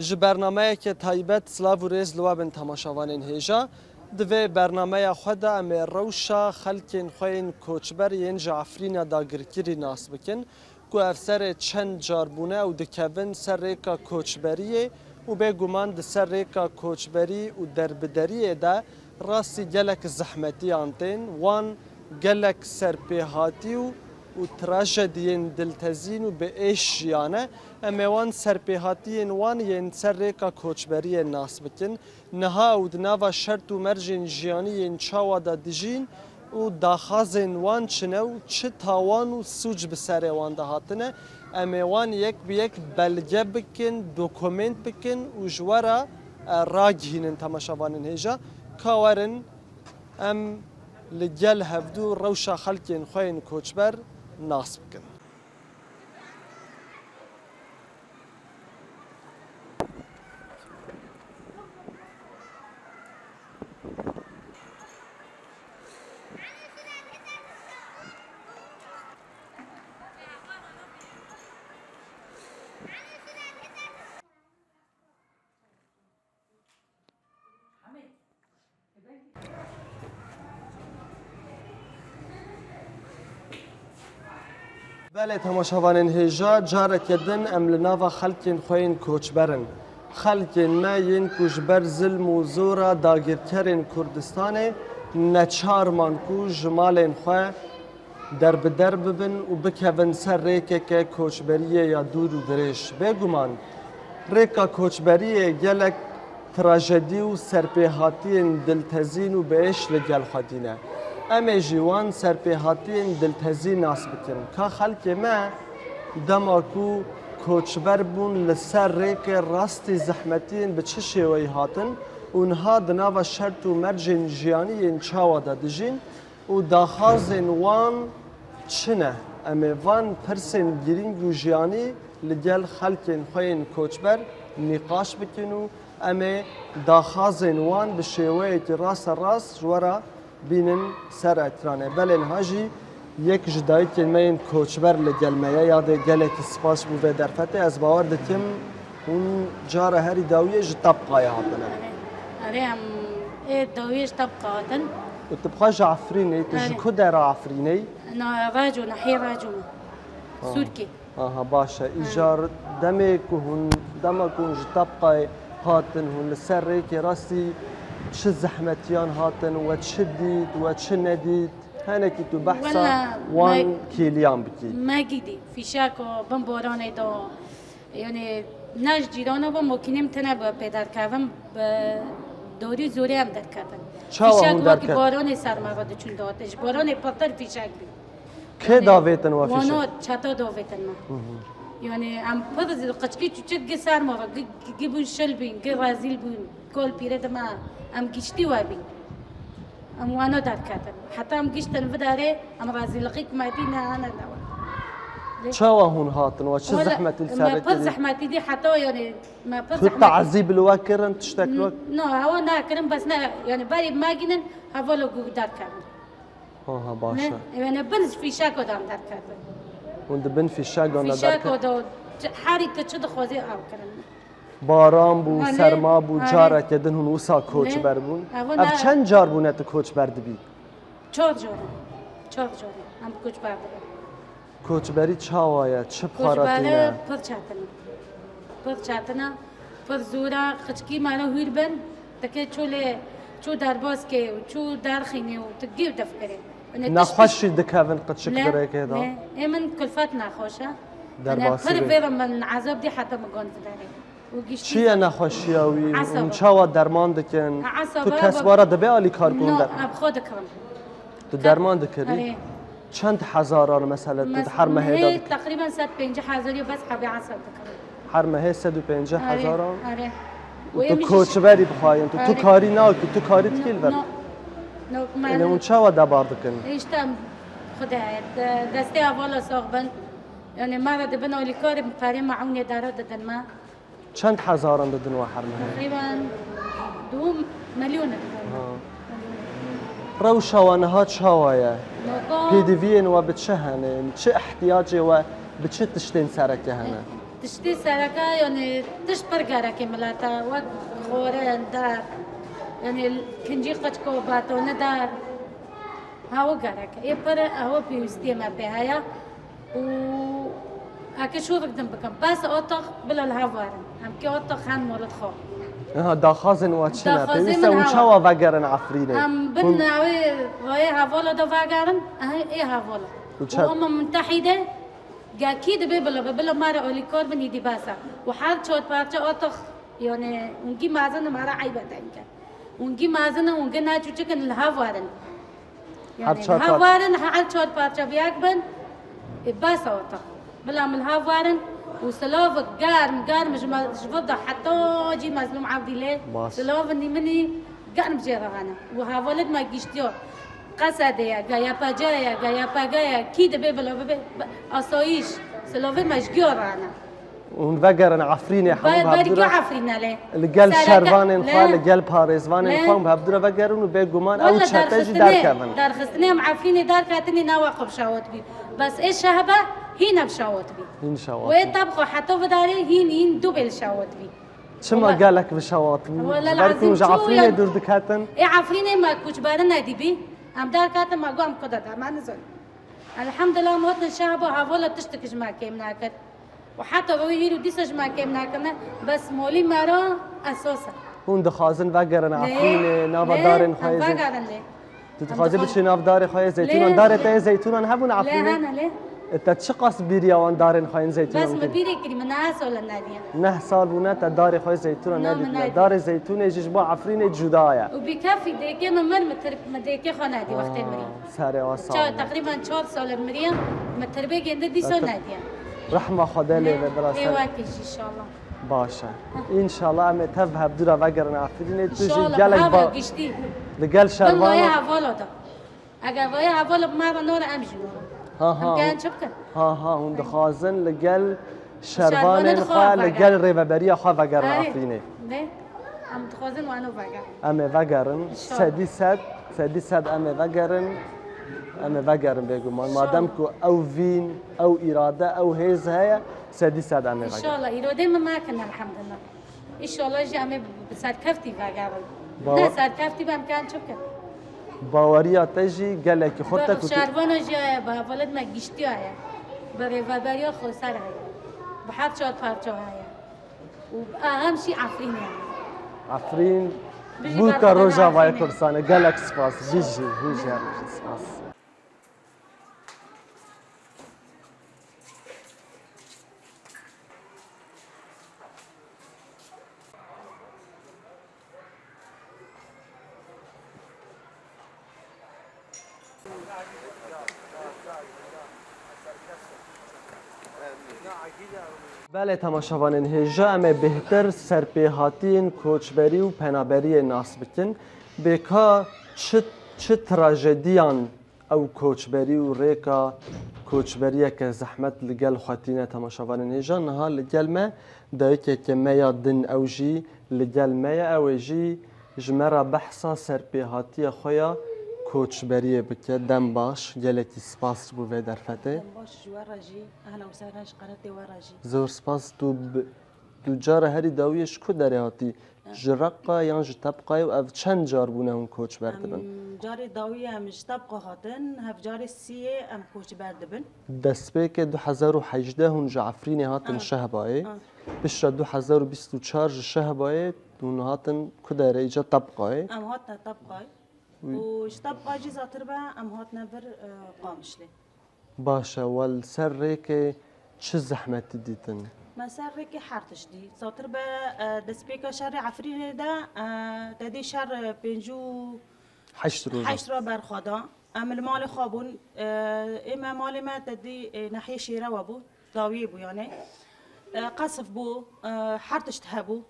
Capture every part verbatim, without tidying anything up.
Ji bernameyeke taybet silav û rêz li we bin temaşevanên hêja. Di vê bernameya xwe de em ê rewşa xelkên xwe yên koçber yên ji Efrîna dagirkirî nas bikin, ku ev serê çend car bûne û dikevin ser rêka koçberiyê û bêguman di ser rêka koçberî û derbideriyê de rastî gelek zehmetiyan tên. Wan gelek serpêhatî û, û trajediyên diltezîn û bi êş jiyane. Em ê wan serpêhatiyên wan yên ser rêka koçberiyê nas bikin. Niha ew di nava şert û mercên jiyanî yên çawa de dijîn û daxazên wan çi ne û çi tawan û sûc bi serê wan de hatine, em ê wan yek bi yek belge bikin, dokument bikin û ji we re, e, ragihînin temaşevanên hêja. Ka werin em li gel hevdû rewşa xelkên xwe yên koçber nas bikin. Belê temaşevanên hêja, careke din em li nava xelkên xwe yên koçber in. Xelkên me yên ku ji ber zilm û zora dagirkerên Kurdistanê neçar man ku ji malên xwe derbider bibin û bikevin ser rêkeke koçberiyê ya dûr û dirêj. Bêguman, rêka koçberiyê gelek trajedî û serpêhatiyên diltezîn û biêş li gel xwe dîne. Em ê jî wan serpêhatiyên diltezî nas bikin. Ka xelkê me dema ku koçber bûn, li ser rêkê rastî zehmetiyên bi çi şêweyî hatin û niha di nava şert û mercên jiyanî yên çawa de dijîn, û daxazên wan çi ne? Em ê van pirsên girîng û jiyanî li gel xelkên xwe yên koçber nîqaş bikin û em ê daxazên wan bi şêweyekî rasterast ji we re bînin ser ekranê. Belê niha jî yek ji dayikên me yên koçber li gel me ye. Yadê gelekî spas bo vê derfetê. Ez bawer dikim hûn cara herî dawiyê ji Tebqayê hatine. Erê, em ê dawiyê ji Tebqa hatin. Û tu bi xwe ji Efrînê, tu ji Erê. ku dera Efrînê yî? Na, Reco, nahiyê Reco me. Ha. Sûrkê. Aha, baş e. Erê. Îcar demê ku hûn, dema ku hûn ji Tebqayê hatin, hûn li ser rêkê rastî çi zehmetiyan hatin, we çi dît, we çi nedît? Henekî tu behsa Wela, wan me, kêliyan bikî. Me gidî, fîşeko bin boranê do. Yani ne ji cîrana ve makînê min tine bi pê derkevin, bi dorî zorê em derketin. Çawa Fîşek hûn wekî derket? Baranê ser me ve diçûn date. Ji baranê petir fîşek bî. Kê Yani davêtin we fîşek? Wano çeta davêtin me. Hı hı. Yani em pir qiçkî çûçik gi ser me ve, gi, gi, gi bûn şil bîn, gi rezîl bûn. Kol pîre dime em giştî we bîn. Em wano derketin. Heta em giştin vidarê, em razîliqî ku me dî ne, ne, ne we. Lê Çawa hûn hatin we? Çi Wala, zehmetî li me ser pir rêkê dî? Zehmetî dî heta, yani, me pir Tu zehmetî tazîb li we kirin, tiştek li we? No, ewa nakirin, bes ne, yani, berî me gînin, hevala ku derkevin. Aha, baş Ne, e. yani, bin fîşeko dan derketin. Hûn di bin fîşekan de Fîşeko derket? da, herî tu çi dixwazî ew kirin. Baran bû, Hane, serma bû, hane. Careke din hûn wisa koçber bûn. Ev Ev ne- çend car bûne tu koçber dibî? Çar car. Çar car. Em koçber dibin. Koçberî çawa ye? Çi para Koçberi tîne? Pir çetin e. Pir çetin e. Pir zor e. Qiçkî mala hûr bin. Dike çolê, çû derbas ke û çû derxîne û tu gêv def kire. Nexweş jî dikevin qiçik Ne, dirêkê de? ne. Ê min kulfet nexweş e. Derbasî Pir bê. vêve min ezab dî heta min gond vidarê. Û giştî Çi ye nexweşiya wî? Esaba. Hûn çawa derman dikin? Ha, esaba Tu kes bab- wara dibe alîkar ku hûn No, der- ev xwe dikirim. Tu derman dikirî? Erê. Çend hezaran mesela tu Me- di her mehê de mehê dikî? Teqrîben sed pêncî hezarî bes hebê esab dikirim. Her mehê sed û pêncî hezaran? Erê. Û Wê tu min jî koçberî bixwayîn, tu, tu Erê. karî nakî, tu karî dikî li ber? No, no, Ene hûn çawa debar dikin? Îşte Xwedê, de- destê hevala sax bin. Yani me re dibin alîkarê perê meûnê dere didin me. Çend hezaran didin we her mehê? Teqrîben du milyon didin. Ha. Rewşa we niha çawa ye? Niha Pêdiviyên we bi çi hene? Çi ihtiyacê we bi çi tiştên sereke hene? Tiştê sereke, yanî tişt pir gerek e milete, wek xorin, der, yanî kincî qiçko, batoni der. Hewi gerek e. Ê pir hewi pêwîstiyê me pê heye û eke şûrik din bikim. Bes otox bila li hev werin. Em kê otox hen molit xwe. Aha, daxwazên we çi ne? Daxwazê Pêwîst e min hûn hewa. Çawa vegerin Efrînê? Em bin Hûn navê rayê hevala da vegerin, ê hevala. Û Û çend? Umma Mutehîde, ga kî dibe bila be, bila me re alîkar bin, îdî bes e. Û her çar parça otox, yanî hûn gî mezin in, me re eyb e tenke. Hûn gî mezin in, hûn gî ne çûçik in, li hev werin. Her Yanî çar li hev parça. Werin, her çar parça bi yek bin, ê bes e otox. Bila min li hev werin û silavik germ, germ ji me, ji vir de heta cî Mezlûm Evdîlê. Baş. Silavin nî min î germ jê re hene. Û hevalêt me giştiyo. Qesedê ye, ga Y P G ye, ga Y P G ye, kî dibe bila bibe, bi-, asayîş, silavê me ji giya re hene. Hûn vegerin Efrînê, hemû Ber-, bi hevdû berî re Efrîne lê. Li gel Sereke-, şervanên xwe, lê. Li gel parêzvanên Lê. Xwe hûn bi hevdû re vegerin û bêguman ew Wele çete jî derxistinê, derkevin. Derxistinê em Efrînê derketinê ne wexwe bi şawat bî. Bes ê şehbe hîn ev şawat bî. Hîn şawat Wê bî. Tebxwe heto vidarê hîn, hîn du bêl şawat bî. Çima Wele-, gelek bi şawat bû? Wele Ji ber ku lazim ji çû Efrînê yan dûr diketin. Ê Efrînê me koçberin nedîbî. Em derketin me got em ku de de, me nizan. Elhamdulillah, em hatin şehba hevala tiştik ji me kêm nekir. Û heta wê hîro dîsa ji me kêm nekirine, bes molî me re esas e. Hûn dixwazin vegerin Lê, Efrînê, nava lê, darên xwe em yê zê-, vegerin lê. Tu Em dixwazî dixwazin biçî nav darê xwe yê zeytûnan? Lê. Darê te yê zeytûnan hebûn Lê Efrînê? Hene lê. E, te çiqas bîriya wan darên xwe yên zeytûnan Bes min kirî? Bîrê kirî, min nehe sal nediye. Neh sal bûne te darê xwe yê zeytûnan Na, min nedîtiye. Nediye. Darê zeytûnê jî ji bo Efrînê cuda ye. Û bi kefî dêkê min mir, min tir-, min dêkê xwe nediye wextê mirî. Serê wan sax Çar, be. Teqrîben çar sal e miriye, me tirbê gêndi dîsa Zaten nediye. Rehma Xwedê lê be, bira Ê ser. Wekî jî, inşallah. Baş e. Heh. Înşallah em ê tev hevdû re vegerin Efrînê. Tu jî Înşallah, gelek bi hev ba-, re giştî. Li gel Bin şervan vaya hevala da. Eger vaya hevala bi me re nore em jî nore. Ha, ha, Em hûn, kên çi bikin? Ha, ha, hûn dixwazin li gel Şervanê şervanên dixwe xwe, li vegerin. Gel rêveberiya xwe vegerin Erê, Efrînê. Ne? Em dixwazin wano vegerin. Em ê vegerin. Înşallah. Sedî sed, sedî sed em ê vegerin. Em ê vegerin bêguman. Înşallah. Madem ku ew vîn, ew îrade, ew hêz heye, sedî sed em ê vegerin. Înşallah. Îrodê min mekin, elhamdulillah. Înşallah jî em ê bi serkeftî vegerin. Bawa- Ne serkeftî be em kên çi bikin? Baweriya te jî gelekî xurt e Ber-, ku tu şervana jî heye, bi hevalêt me giştiya heye. Bi rêveberiya xweser heye. Bi her çar parça heye. Û bi ehemşî Efrînê heye. Efrîn, Bijî bûka berxwedana Rojavayê Efrînê. Kurdistanê. Gelek spas. Bijî, bijî, bijî, spas. Belê temaşevanên hêja, em ê bêhtir serpêhatiyên koçberî û penaberiyê nas bikin. Bê ka çi, çi trajediyan ew koçberî û rêka koçberiyeke zehmet li gel xwe tîne temaşevanên hêja. Niha li gel me dayikeke me ya din, ew jî li gel me ye. Ew ê jî ji me re behsa serpêhatiya xwe ya koçberiyê bike. Dem baş, gelekî spas ji bo vê derfetê. Dem baş ji we re jî, ehla û sehla ji qenetê we re jî. Zor spas. Tu bi, tu cara herî dawiyê ji ku derê hatî? Ji Reqa yan ji Tebqayê û ev çend car bûne hûn koçber dibin? Em carê dawiyê em ji Tebqa hatin, hev carê siyê em koçber dibin. Destpêkê du hezar û hejdeh hûn ji Efrînê hatin Ah. Şehbayê. Ah. Piştre du hezar û bîst û çar ji Şehbayê hûn hatin ku derê, îca Tebqayê? Em hatine Tebqayê. Wî- Û ji Tebqa jî zatir be em hatine vir, e, Qamişlê. Baş e, we li ser rêkê çi zehmetî dîtin? Me ser rêkê her tişt dî. Zatir be, e, destpêka şerê Efrînê de, e, te dî şer, e, pêncî û heşt roja. Heşt roja berxwe da. Em li malê xwe bûn. E, ê me malê me te dî, e, nehiyê Şêrewe bû. Dawiyê bû yanê. E, qesf bû, e, her tişt hebû.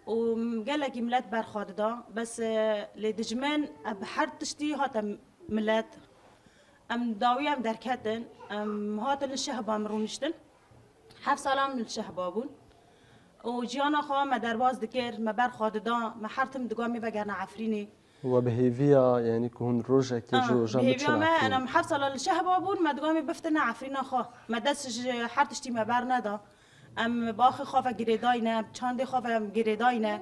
Û gelekî milet berxwe dida. Bes, e, lê dijmin, e, bi her tiştî hate milet. Em dawî em derketin, em hatin li Şehba em rûniştin. Heft sala em li Şehba bûn. Û jiyana xwe me derbas dikir, me ber xwe dida, me her tim digot em ê vegerine Efrînê. We bi hêviya, yanî ku hûn rojekê ji Ah, rojan bi hêviya biçin me, Efrînê? Em heft sala li Şehba bûn, me digot em ê biftine Efrîna xwe. Me dest ji her tiştî me ber neda. Em baxê xwe ve girêdayî ne, em çandê xwe ve em girêdayî ne.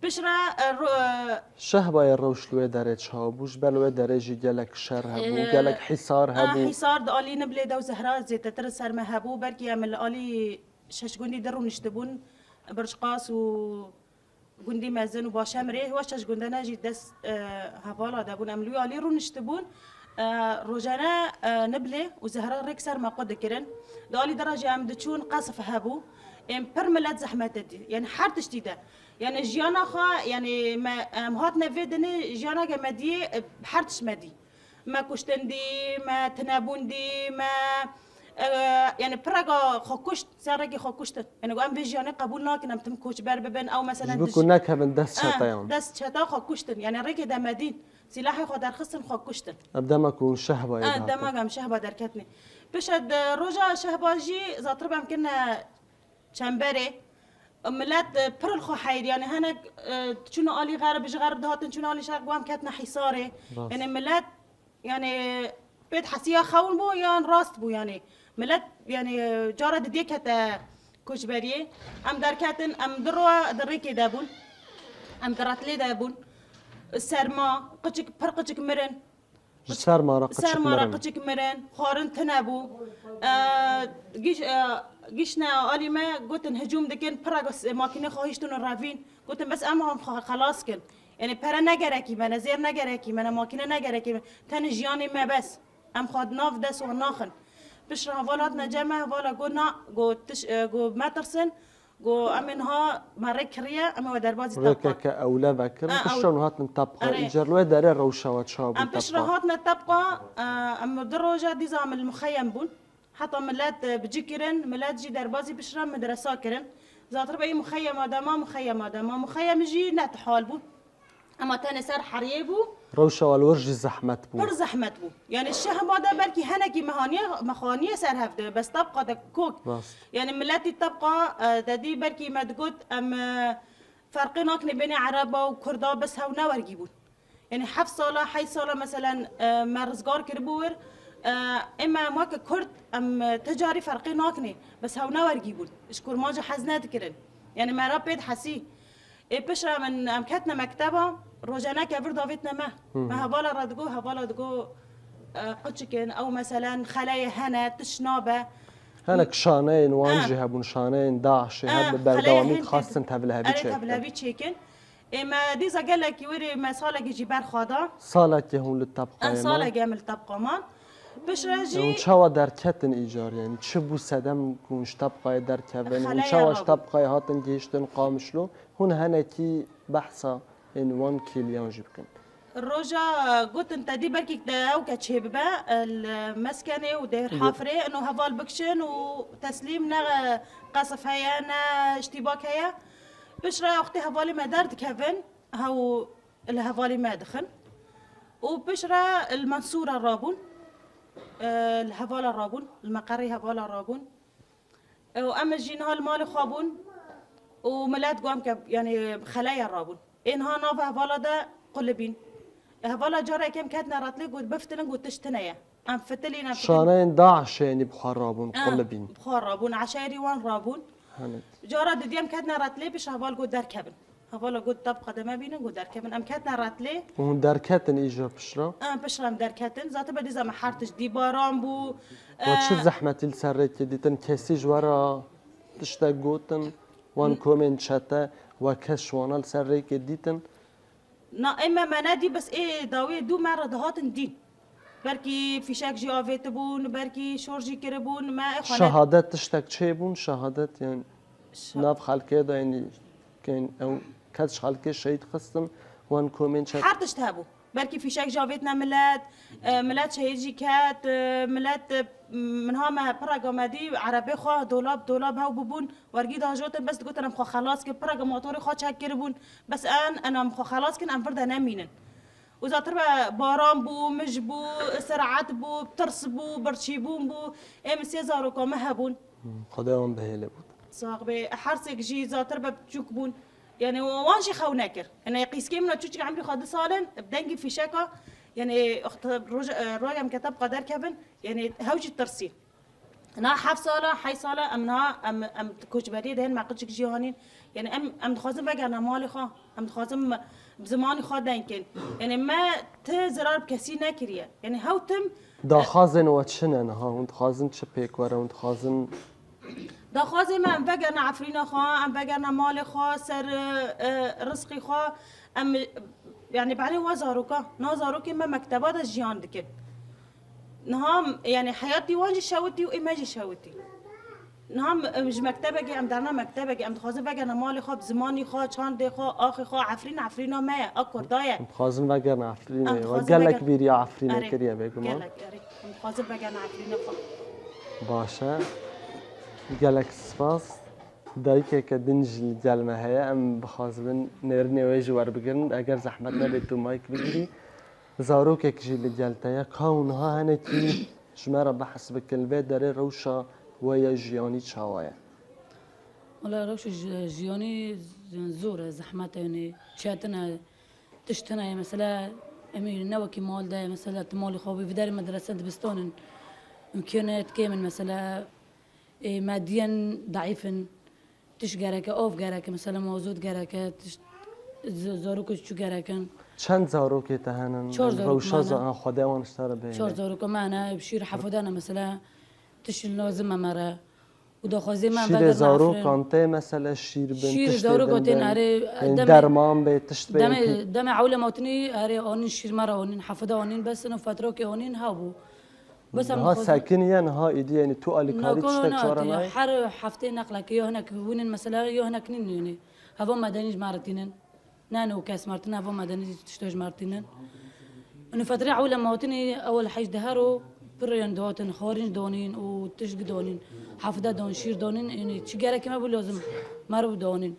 Piştre, e, ro-, e, Şehbayê rewş li wê derê çawa bû? Ji ber li wê derê jî gelek şer hebû, Ee, gelek hîsar a, hebû. Hîsar di alî Niblê de û Zehra zêdetir li ser me hebû. Belkî em li alî şeş gundî di rûniştibûn. Birçiqas û gundî mezin û Başemrê, wa şeş gundene jî dest, e, hevala de bûn. Em li wî alî rûniştibûn. E, rojane, e, Niblê û Zehra rêk ser me qut dikirin. Di alî di re jî em diçûn, qesf hebû. Ên pir milet zehmet didî. Yanî her tiştî de. Yanî jiyana xwe, yanî me, em hatine vê dinê, jiyana ke me diyê, e, her tişt me dî. Me kuştin dî, me tinebûn dî, me, e, yanî pireka xwe kuşt, serekî xwe kuştin. Yanî em vê jiyanê qebûl nakin, em tim koçber bibin, ew meselen Ji bo ku nekevin dest çeteyan. Dest çeta xwe kuştin. Yanî rêkê de me dîn. Silahê xwe derxistin, xwe kuştin. Ev dema ku hûn şehbayê dihatin. Dema em şehba derketinê. Pişt, e, roja şehba jî zatir bem kirine çemberê. Milet, e, pir li xwe heyr, yanî hinek, e, çûn alî xerib, ji xerib dihatin, çûn alî şerq, wan ketine hîsarê. Rast. Yanî milet, yanî pêt hesiya xewn bû yan rast bû yanî. Milet, yanî, e, cara didiyê kete koçberiyê. Em derketin, em di ro di rêkê de bûn. Em di retlê de bûn. Serma, qiçik, pir qiçik mirin. Ji serma re qiçik mirin. Serma re qiçik mirin, xwarin tune bû. E, giş-, e, gişne alî me gotin hicûm dikin, pira makîne xwe hiştin û revîn. Gotin bes em xwe xelas kin. Yanî pere ne gerekî me ne, zêr ne gerekî me ne, makîne ne gerekî me. Tenê jiyanê me bes. Em xwe di nav dest wan naxin. Piştre heval hatine cem me, hevala got na, got tiş-, e, got metirsin. Got, em ê niha me rê kiriye, em ê we derbazî tebqa. Rêkeke ewle vekirin, piştre hûn hatin tebqa. Îcar li wê derê rewşa we çawa bû tebqa? Em piştre hatine tebqa, e, em du roja dîza em li muxeyem bûn. Heta milet, e, bi cî kirin, milet jî derbazî piştre medresa kirin. Zatir beyî muxeyema de ma, muxeyema de ma. Muxeyem jî ne tihal bû. Ema tenê ser heriyê bû. Rewşa we li wir jî zehmet bû. Pir zehmet bû. Yanî şehba de belkî henekî me haniye, me xwe haniye ser hev de, bes tebqa de kok. Rast. Yanî miletî tebqa, e, de dî belkî me digot, em, e, ferqê nakinê bênê Ereba û Kurda, bes hew ne wergî bûn. Yanî heft sala, heyt sala meselen, e, me rizgar kiribû wir, e, ê me weke Kurd, em, e, ti carî ferqê nakinê, bes hew ne wergî bûn. Ji kurmancî hez nedikirin. Yanî me re pê dihesî. Ê piştre min, em ketine mekteba, rojeneke vir davêtine me. Hı hı. Me hevala re digo, hevala digo, e, qiçikin, ew meselen xeleyê hene, tişt nabe. Hinek şaneyên wan jî hebûn, şaneyên DAIŞê, e, hebe berdewamî dixwastin tevlihevî çêkin. Erê, tevlihevî çêkin. Ê me dîsa gelekî wêrê me salekî jî ber xwe da. Salekê hûn li tebqayê man? E, salekê em li tebqa man. Piştre jî. Hûn çawa derketin îcar, yanî çi bû sedem ku hûn ji tebqayê derkevin? Hûn çawa ji tebqayê hatin gihiştin Qamişlo? Hûn henekî behsa ên wan kêliyan jî bikin. Roja gotin te dî belkî te ew ke çêbibe, e, li meskenê û dêr hafirê, ino heval bikişin û teslîm ne qesf heye, ne iştîbak heye. Piştre wextê hevalê me derdikevin, hew li hevalê me dixin. Û piştre li Mensûra rabûn, e, li hevala rabûn, li meqerê hevala rabûn. Û em jî niha li malê xwe bûn û milet got em ke, yanî xeleye rabûn. Ê niha nava hevala de qulibîn. Hevala cara yekem ketine retlê got biftilin, got tişt tune ye. Em fitilîn, em fitilîn. Şaneyên DAIŞê yanî bi xwe rabûn, qulibîn. Bi xwe rabûn, eşayrî wan rabûn. Hanê. Cara didiyem ketine retlê, piştre heval got derkevin. Hevala got tebqa de me bînin, got derkevin. Em ketine retlê. Hûn derketin îcar piştre? Em piştre em derketin. Zaten be dîza me her tişt dî, baran bû. We çi zehmetî li ser rêkê dîtin? Kesî ji we re tiştek gotin? Wan komên çete, we kes ji wana li ser rêkê dîtin? Na, ê me, me nedî, bes ê dawiyê dû me re dihatin dîn. Belkî fîşek jî avêtibûn, belkî şor jî kiribûn, me ê xwe ne- Şehadet tiştek çêbûn, şehadet, yanî nav xelkê de, yanî kên ew kes ji xelkê şehîd xistin, wan komên çet- Her tişt hebû. Belkî fîşek jî avêtine milet, e, milet şehîd jî ket, e, milet, e, min ha me pireka me dî, erebê xwe dolab, dolab hew bibûn, wergî dajotin, bes digotin em xwe xelas kin, pireka motorê xwe çek kiribûn, bes en, en em xwe xelas kin, em vir de nemînin. Û zatir be baran bû, mij bû, sirat bû, tirs bû, birçîbûn bû, ê min sê zaroka me hebûn. Xwedê wan bihêle bût. Sax bê, hersêk jî zatir be biçûk bûn. Yanî wan jî xew nekir. Yanî qîskê min çûçik emrî xwe du sal in, bi dengî fîşeka, yanî roj-, e, rojem ke tebqa derkevin, yanî hew jî tirsî. Na heft sala, heyt sala em na, em, em koçberiyê de hên, me qirçik jî hanîn. Yani em, em dixwazin vegerine malê xwe. Em dixwazin me, bi zimanê xwe deng kên. Yani me ti zirar bi kesî nekiriye. Yani hew tim Daxwazên we çi ne niha? Hûn dixwazin çi pêk were? Hûn dixwazin Daxwazê me em vegerine Efrîna xwe, em vegerine malê xwe, ser, e, e, rizqê xwe. Em, yani, benê we zaroka, na zarokê me mekteba de jiyan dikin. Niha, yani, heyatî wan jî şewitî û ê me jî şewitî. Niha em, em ji mektebekê, em derna mektebekê, em dixwazin vegerine malê xwe, bi zimanî xwe, çandê xwe, axê xwe, Efrîn, Efrîna me ye, a Kurda ye. Em dixwazin vegerine Efrînê. Em We dixwazin gelek veger- bîriya Efrînê Erê, kiriye bêguman. Gelek, erê. Em dixwazin vegerine Efrînê xwe. Baş e. Gelek spas. Dayikeke din jî li gel me heye. Em bixwazibin nêrînê wê jî werbigirin. Eger zehmet nebe tu mayk bigirî. Zarokek jî li gel te ye. Ka û niha hinekî ji me re behs bikin. Li vê derê rewşa we ya jiyanî çawa ye? Wela rewşa ji-, jiyanî z-, zor e, zehmet e, yanî çetin e. Tişt tune ye, mesela, em ê ne wekî mal de, mesela, tu malê xwe bî, vî derê medrese, dibistan in, îmkaniyet kêm in, mesela, ê, mediyen daîf in, tişt gereke, av gereke, mesela, mazot gereke, tişt, z-, zarok çû gerek in. Çend zarokê te henin? Çar zarok Rewşa me hene. za-, ha, Xwedê wan ji te re bihêle. Çar zarok me hene, şîr hefûde ne, mesela, tişt lazim e me re. Û daxwazê me Şîrê vegerine zarokan Efrîn. tê mesele şîr bin, Şîr tiştê zaroka din tên bin. erê, Ên demê, derman bê, tişt bê demê, pî- demê ewle matinî erê anîn şîr me re anîn, hefûde anîn, bes ino fetrokê anîn hebû. Bes em Niha dixwazin sekiniye, niha îdî, yanî tu alîkarî Nako tiştek na çara tê, nayê? her heftê neqlekê ya hinek wînin mesela ya hinek nîn yanî. Heva medenî ji me re tînin. Ne no kes mertin, heva medenî tişta ji me re tînin. Ino fetre ewle matinî ewel hej deher û pir yên dihatin, xwarin donîn û tişt donîn. Hefde don, şîr donîn, yanî çi gerekê me bû lazim, me re bû donîn.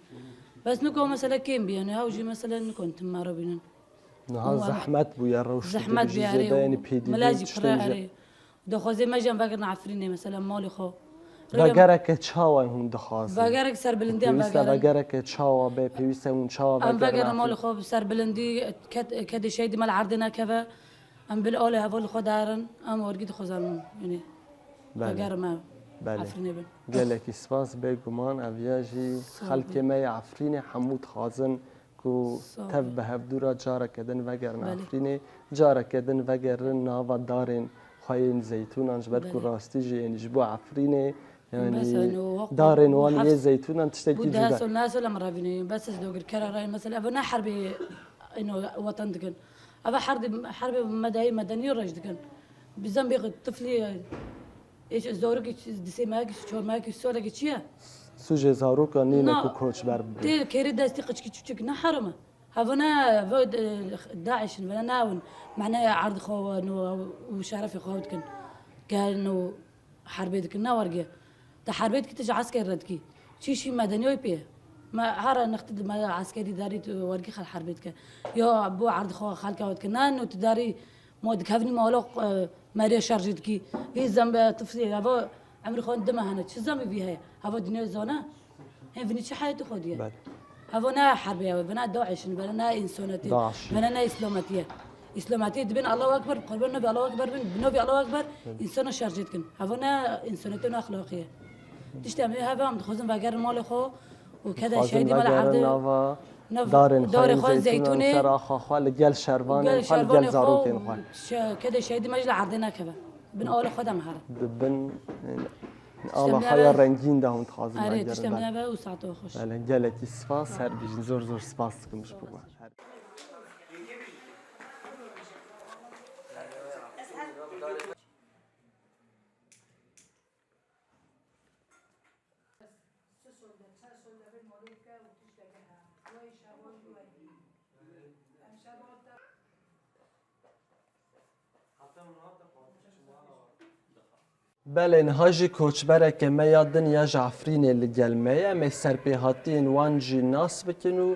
Bes niko mesele kêm bî, yanî hew jî mesele nikon tim me re bînin. Niha Û em zehmet bûye, rewş Zehmet bûye, bî jî erê zêde, û yanî pêdî mila jî tiştên pire jî. erê. Daxwazê me jî em vegerine Efrînê, mesela malê xwe. Rêgem Vegereke çawa hûn dixwazin? Vegerek serbilindî em Pêwîst e vegerin. vegereke çawa be, pêwîst e hûn çawa Em vegerin vegerin malê Efrîn? xwe bi serbilindî, ked-, kedê şehîdî me li erdê nekeve. Em bil alê hevalê xwe derin, em wergî dixwazin, yanî Belê. vegerin me Belê. Efrînê bin. Gelekî spas, bêguman ev ya jî Sağ olun. xelkê me yê Efrînê hemû dixwazin ku Sağ tev olun. bi hevdû re careke din vegerin Belê. Efrînê, careke din vegerin nava darên xwe yên zeytûnan, ji ber ku Belê. rastî jî ên ji bo Efrînê, yanî Bes, yanî, o wek darên wan heft-, yê zeytûnan tiştekî bu cuda. deh sal, neh sal em revînê, bes ez dogirkera rayê, mesela, ev ne herbê, ino, watan dikin. Ev herbê, herbê medayê medenî rej dikin. Bizem bê tiflî, Ê, zarokê çi, di sê mehekî, çar mehekî, salekî çi ye? Sûcê zaroka nîne Na, ku koçber bibe. Tê kêrê destî qiçkî çûçik ne herim e. Hevine ve, e, DAIŞ in, vene newin. Mane erd xwe ve no û şerefê xwe dikin. Ke no herbê dikin, ne wergê. Te herbê dikî, te ji eskerî re dikî. Çî şî medenî oy pê. Me her nextî di me eskerî derî tu wergî xel herbê dike. Ya bo erd xwe xelka we dike. Ne no tu derî Ma dikevnî mala, e, merê şer jî dikî. Vî zembe tiflê heva emrê xwe dime hene. Çi zemê vî heye? Heva dinya zane. Hên vinî çi heyetê xwe diye? Belê. Heva ne herbê ye, vena DAIŞ in, vena ne însanetî, DAIŞ. vena ne îslametî ye. Îslametî dibên Allahu Ekber, qurban navê Allahu Ekber bin, bi navê Allahu Ekber, Belê. însana şer jî dikin. Heva ne însanetî, ne exlaqî ye. Tiştê em ê heve em dixwazin vegerin malê xwe û kede Dixwazin şehîdî me li vegerin erdê nava Nav darên xwe darê yên xwe zeytûnan zeytûnê, ser axa xwe li gel şervanên gel xwe, li gel şervanê xwe, zarokên xwe. şe-, kede şehîdî me jî li erdê nekeve. Bin alê xwe de me here. Di bin, e, Tiştê ala min xwe ya eve rengîn de hûn dixwazin Erê, vegerin, tiştê min belê. eve û saeto xweş. Belê, gelekî spas, her bijîn. Zor zor spas dikim ji bo we. Her Belê, niha jî koçbereke me ya din ya ji Efrînê li gel me ye. Em ê serpêhatiyên wan jî nas bikin û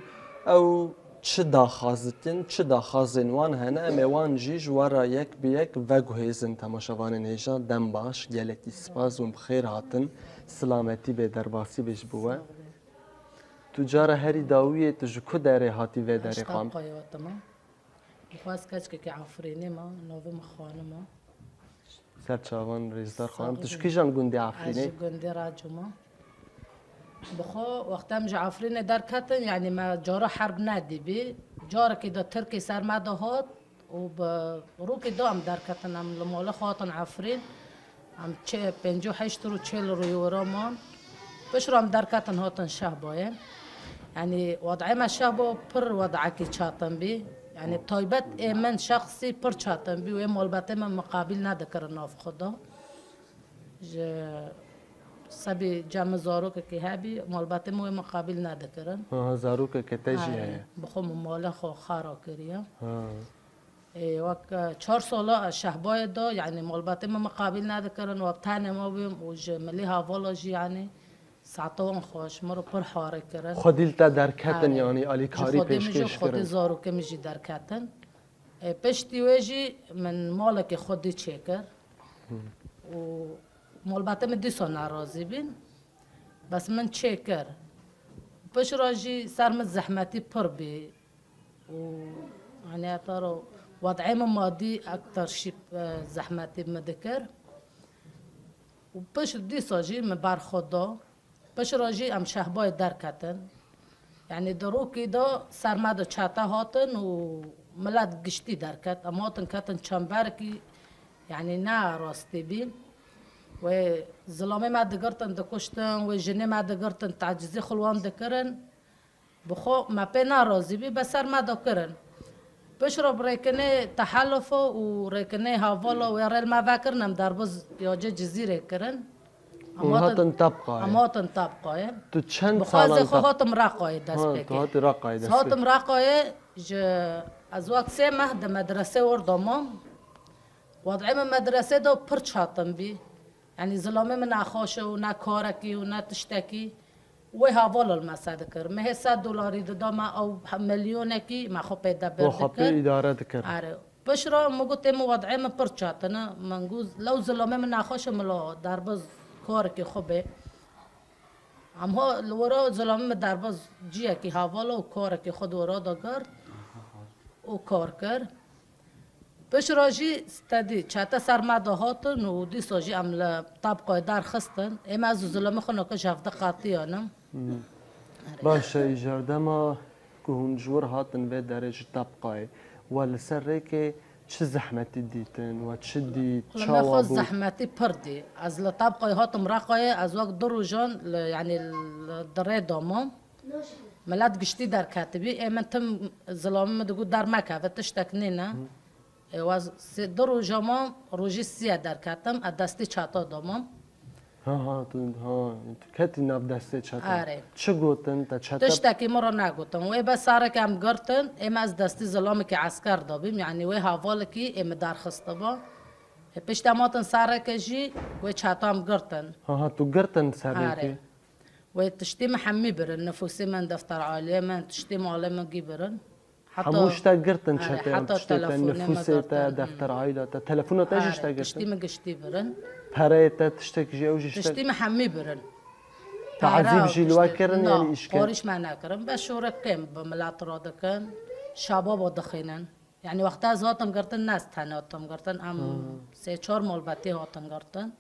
ew çi daxwaz dikin, çi daxwazên wan hene, em ê wan jî ji we re yek bi yek veguhêzin. Temaşevanên hêja, dem baş, gelekî spas, hûn bi xêr hatin. Silametî bê, derbasî bê ji bo we. Tu cara herî dawiyê tu ji ku derê hatî vê derê Heşta xam? Payota me. Dixwaz keçkekî Efrînê me, navê min Xanim e. Ser çavan rêzdar xanim. Tu ji kîjan gundê Efrînê? Ez ji gundê Racûm im. Bi xwe wexta em ji Efrînê derketin, yanî me cara herb nedîbî. Carekî de Tirkî ser me de hat û bi rokî de em derketin. Em li malê xwe hatin Efrîn. Em çê-, pêncî û heşt rû, çil rûyê wira man. Piştre em derketin hatin Şehbayê. Yanî wed'ê me Şehba pir wed'ekî çetin bî. Yanî taybet ê min şexsî pir çetin bî û ê malbetê min miqabil nedikirin nav xwe de. Ji sebî cem zarokekî hebî, malbetê min wê miqabil nedikirin. Ha, ha, zarokeke te jî heye. Bi xwe min malê xwe xera kiriye. Ha. Ê, wek, e, çar sala ez Şehbayê de, yanî malbetê min miqabil nedikirin, wek tenê me bûm û ji milî hevala jî, yanî saeta wan xweş, min re pir harê kirin. Xwedî li te derketin, yanî alîkarî pêşkêş kirin. Ji xwedî min jî, xwedî zarokê min jî derketin. Ê, piştî wê jî min malekî xwedî çêkir. Û malbetê min dîsa nerazî bîn. Bes min çêkir. Piştre jî ser min zehmetî pir bî. Û, hani, heta ro wed'ê min madî ekter şî, e, zehmetî min dikir. Û pişt dîsa jî min berxwe da. Piştre jî em Şehbayê derketin. Yanî di rokî de ser me de çete hatin û milet giştî derket. Em hatin ketin çemberekî, yanî ne rastî bî. Wê zilamê me digirtin, dikuştin, wê jinê me digirtin, tecizî xwe li wan dikirin. Bi xwe me pê nerazî bî, be ser me de kirin. Piştre bi rêkinê tehelufo û rêkinê hevala wê rê li me vekirin, em derbaz ya cê Cizîrê kirin. Em hatin Tebqayê. Em hatin Tebqayê. Tu çend salan Tebqayê? Bi xwe ez ê xwe hatim Reqayê dest pê kir. Ha, tu hatî Reqayê dest pê. Hatim Reqayê, ji, ez wek sê meh di medresê orada mam. Wed'ê min medresê de pir çetin bî. Yanî zilamê min nexweş û ne karekî û ne tiştekî. Wê hevala li me se dikir. Mehê sed dolarî dida me, ew he-, milyonekî me xwe pê de bir dikir. Xwe pê îdare dikir. Are. Piştre min got, ê min wed'ê min pir çetin e. Min got, lew zilamê min nexweş e, min lo derbaz karekî xwe bê. Em ha li wira zilamê min derbaz ciyekî hevala û karekî xwe di wira de girt û kar kir. Piştre jî stedî çete ser me de hatin û dîsa jî em li Tebqayê derxistin. Ê me ez û zilamê xwe nake ji hevdeh qatiyan im. Hmm. Baş e, îcar dema ku hûn ji wir hatin vê derê ji Tebqayê, we li ser rêkê çi zehmetî dîtin, we çi dît, çawa bû? Li me xwe zehmetî pir dî. Ez li Tebqayê hatim Reqayê, ez wek du rojan li, yanî li, di rê de mam. Milet giştî derketibî. Ê min tim zilamê min digot dermekeve, tiştek nîne. Hı. Ê, wez sê, du roja mam, rojî siyê derketim, ez destî çeta domam. Ha, ha, tu, ha, tu ketî nav destê çeta. Erê. Çi gotin te çeta? Tiştekî min re negotin. Wê be serek em girtin, ê me ez destî zilamekî esker dabîm, yanî wê hevalekî ê min derxistiba. Ê, pişt em hatin sereke jî, wê çeta em girtin. Ha, ha, tu girtin sereke? Erê. Wê tiştê min hemî birin, nifûsê min, defter aileyê min, tiştê malê min gî birin. Heta, hemû ji te girtin, erê, çetê, heta tiştê te, telefonê min girtin. Nifûsê te, defter aîla te, telefona te jî ji te girtin? Erê, tiştê min giştî birin. Pereyê te, tiştek jî ew jî ji te? Tiştê min hemî birin. Tazîb jî li we kirin, yanî îşkence? Xwarîş me nekirin. Bes şorekê bi milet re dikin. Şababa dixînin. Yanî wexta ez hatim girtin, ne ez tenê hatim girtin. Em sê çar malbetî hatin girtin.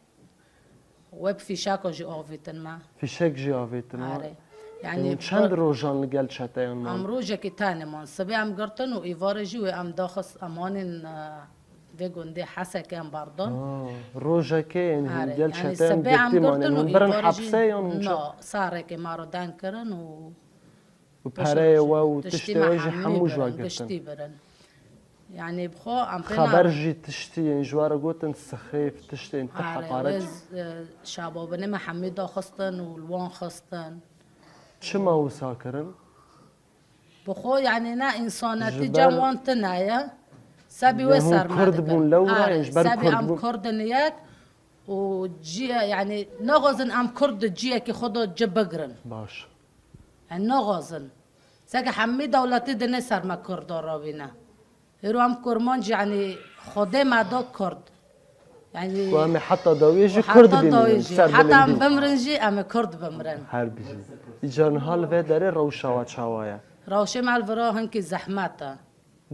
Wê bi fîşeka jî avêtin me. Fîşek jî avêtin we? Erê. Yanî çend rojan li gel çeteyan man? Em rojekî tenê man. Sibê em girtin û îvarê jî wê em daxist, em anîn, e, vê gundê Hesekê em berdin. Ha, rojekê, yanî gel çeteyan girtî manê. Hûn birin hepsê yan çi? Na, sarekê me re deng kirin û Û pereyê we û tiştê we jî hemû ji we girtin. Giştî birin. Yanî bi xwe em pê... Xeber jî tiştî yên ji we re gotin, sixêf, tiştên ti heqaret. Erê, wê, e, şababinê me hemî daxistin û li wan xistin. Çima wisa kirin? Bi xwe, yanî ne însanetî cem wan tune ye. Sebî wê ser me dikin. Ji ber hûn kurd bûn lewra, erê, ji ber kurd bûn. Sebî em kurd in yek û ciyê, yanî naxwazin em kurd di ciyekî xwe de ci bigirin. Baş. Em naxwazin. Seke hemî dewletî dinê ser me kurda rawîne. Hêro em kurmanc, yanî Xwedê me da kurd. Yanî ku em ê heta dawiyê jî kurd bimînin, ser bilindî. Heta em bimrin jî em ê kurd bimrin. Her bijî. Îcar niha li vê derê rewşa we çawa ye? Rewşê me li vira hinkî zehmet e.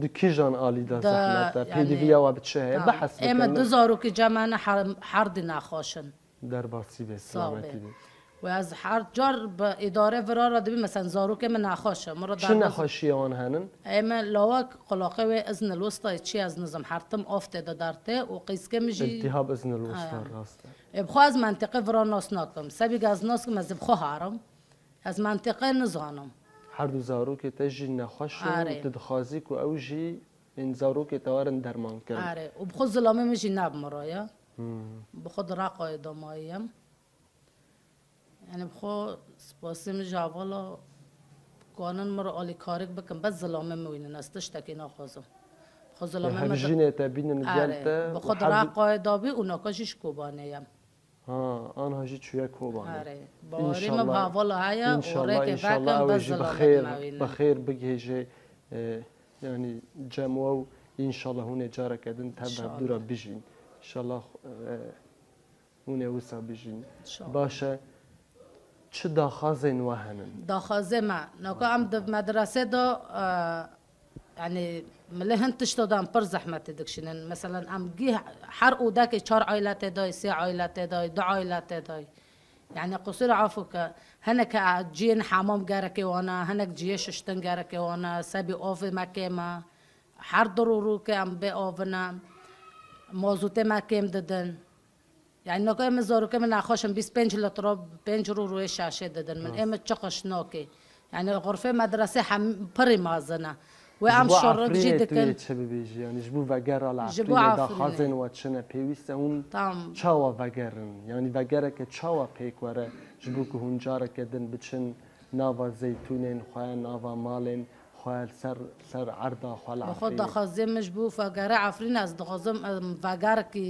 Di kîjan alî de Di, zehmet e? yanî, Pêdiviya we bi çi heye? tamam. Bihesbikin Ême min. du zarokî cem me ne her, herdî nexweş in. Derbasî bê, Sağ selametî bê. bê. Û ez her car bi îdare vira re dibî, mesela zarokê min nexweş e. Min re Çi derbas- nexweşiye wan henin? Ême lawek qulaqê wê iznil wistayê çi ez nizim. Her tim of tê de derte û qîzkê min jî İltihab iznil wista, Aya. rast e. Ê, bi xwe ez mentiqê vira nas nakim. Sebî ez nas kim, ez bi xwe harim. Ez mentiqê nizanim. Her du zarokê te jî nexweş in Erê. û tu dixwazî ku ew jî ên zarokê te werin derman kirin. Erê. Û bi xwe zilamê min jî ne bi min re ye. Hmm. Bi xwe di Reqayê de mayî yim. Yani bi xwe spasê min ji hevala kanin min re alîkarîk bikin, bes zilamê min wînin, ez tiştekî naxwazim. Bi xwe zilamê Her min di- jinê te bînin gel Erê. te Bi û xwe di her du- Reqayê de bî û naka jî ji Kobanê yim. Ha, anha jî çûye Kobanê. Erê. Bawerî min bi hevala heye û înşallah, rêkê înşallah vekin ew ê bes jî bi zilamê xêr, me wînin. bi xêr bigihêje, e, yanî cem we û înşallah hûn ê careke din tev ve İnşallah. dûra bijîn. İnşallah, e, hûn ê wisa bijîn. İnşallah. Baş e, çi daxwazên we henin? Daxwazê me, naka em di medresê de, e, Yanî, milê hin tişta de em pir zehmetê dikişînin. Mesela, em gî her odekê çar aîle tê de, sê aîle tê de, du aîle tê de. Yanî, qusûr afû ke, hinek ciyên hemam gerekê wan e, hinek ciyê şiştin gerekê wan e, sebî avê me kêm e. Her du rû rû ke em bê avine, mazûtê me kêm didin. Yani, nokê min zarokê min nexweş in, bîst pênc litra, pênc rû rûyê şaşê didin min. Rast. Ê min çi qiş nokê. Yani, xurfê medresê hem pirî mazin e. Wê Ji em bo şorik jî Efrînê tu dikin. yê çi bibêjî? Yani, ji bo vegera li Ji bo Efrînê Efrînê. daxwazên we çi ne? Pêwîst e hûn Tam. çawa vegerin? Yani, vegereke çawa pêk were? Ji bo ku hûn careke din biçin nava zeytûnên xwe, nava malên xwe, li ser, li ser erda xwe li Bi xwe Efrînê. daxwazê min ji bo vegera Efrînê, ez dixwazim, em, vegerekî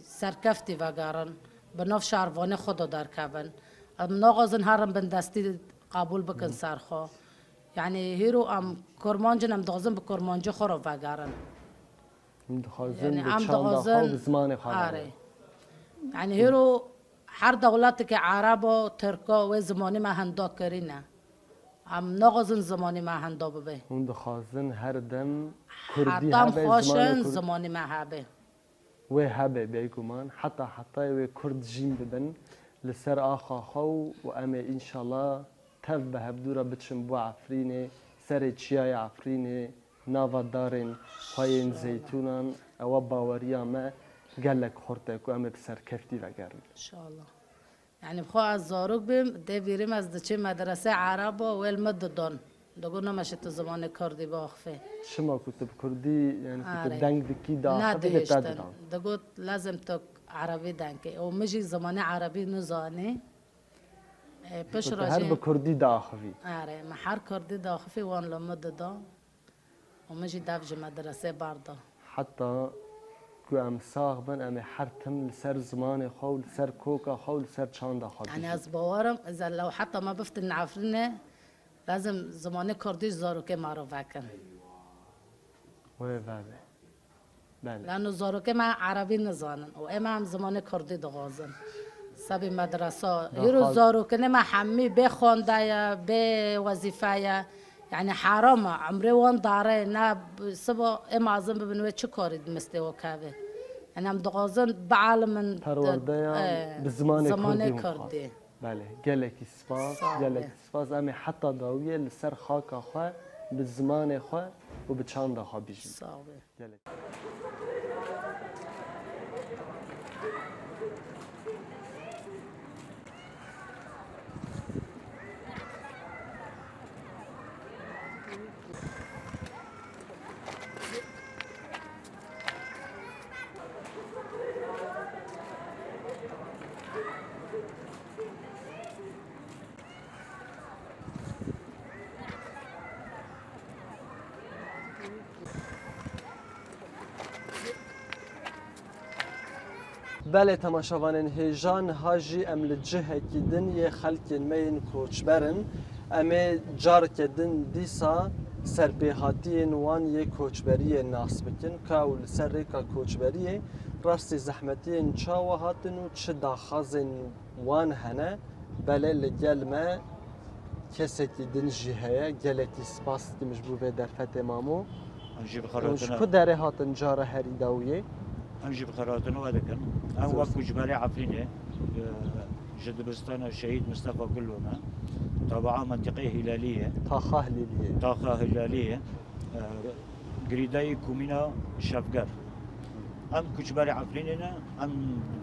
serkeftî vegerin. Bi nav şervanê xwe de derkevin. Em naxwazin herin bindestî qebûl bikin Hı. ser xwe. Yani hîro em kurmanc in, em dixwazin bi kurmancî xwe re vegerin. Em dixwazin Yani bi em çanda xwe û dixwazin bi zimanê xwe re. Erê. Yani hîro her dewletekê Ereb o, Tirk o, wê zimanê me henda kirî ne. Em naxwazin zimanê me henda bibe. Hûn dixwazin her dem Kurdî Heta em hebe, xweş zimanê in Kurd- zimanê me hebe. Wê hebe bêguman, heta hetayê wê Kurd jîn bibin li ser axa xwe û, û em ê înşallah tev bi hevdû re biçin bo Efrînê, serê çiyayê Efrînê, nava darên xwe yên zeytûnan, ewa baweriya me gelek xurt e ku em ê bi serkeftî vegerin. İnşallah. Yani, bi xwe ez zarok bim, dê vîrim ez diçim medrese Ereba, wê li min didon. Digot, "Nemeşe tu zimanê Kurdî biaxivî." Çima ku tu bi Kurdî, yani ku tu Erê. deng dikî, diaxivî, li te Nedihiştin. didan? Digot, "Lazim tu Erebî deng kî." Û min jî zimanê Erebî nizanî. E, Ku tu piştre her jî bi Kurdî diaxivî. Erê, min her Kurdî diaxivî, wan li min dida. Û min jî dev ji medresê berda. Heta ku em sax bin, em ê her tim li ser zimanê xwe û li ser koka xwe û li ser çanda xwe Yani bijîn. ez bawer im, ez lew heta me biftin Efrînê, lazim zimanê Kurdî ji zarokê me re vekin. Wê vebe. Belê. Lano zarokê me Erebî nizanin û ême em zimanê Kurdî dixwazin. Sebî medresa. Hîro Daxwaz- zarokê me hemî bê xwendeye, bê wezîfeye. Yani heram e, emrê wan dare, ne siba ê mezin bibin wê çi karî di mistê we keve. Yani em dixwazin bialimin Perwerdeya e, bi zimanê zimanê Kurdî hûn Kurdî. dixwazin. Belê, gelekî spas, Sağ ol. gelekî spas. Em ê heta dawiyê li ser xaka xwe, bi zimanê xwe û bi çanda xwe bijîn. Sağ ol. Gelek. Belê, temaşevanên hêja, niha jî em li cihekî din yê xelkên me yên koçber in. Em ê careke din dîsa serpêhatiyên wan yê koçberiyê nas bikin, ka û li ser rêka koçberiyê rastî zehmetiyên çawa hatin û çi daxwazên wan hene. Belê, li gel me kesekî din jî heye. Gelekî spas dikim ji bo vê derfetê, mamo. Em jî bi Hûn ji xelatine, ku derê hatin cara herî dawiyê? em jî bi xelatine we dikin. Em wek koçberê Efrînê, e, ji dibistana Şehîd Mistefa Gulo me, tabaa mentiqê Hîlaliyê, Taxa Hilêliyê. Taxa Hîlaliyê, e, girîdayî komîna Şevger. Em koçberê Efrînê ne, em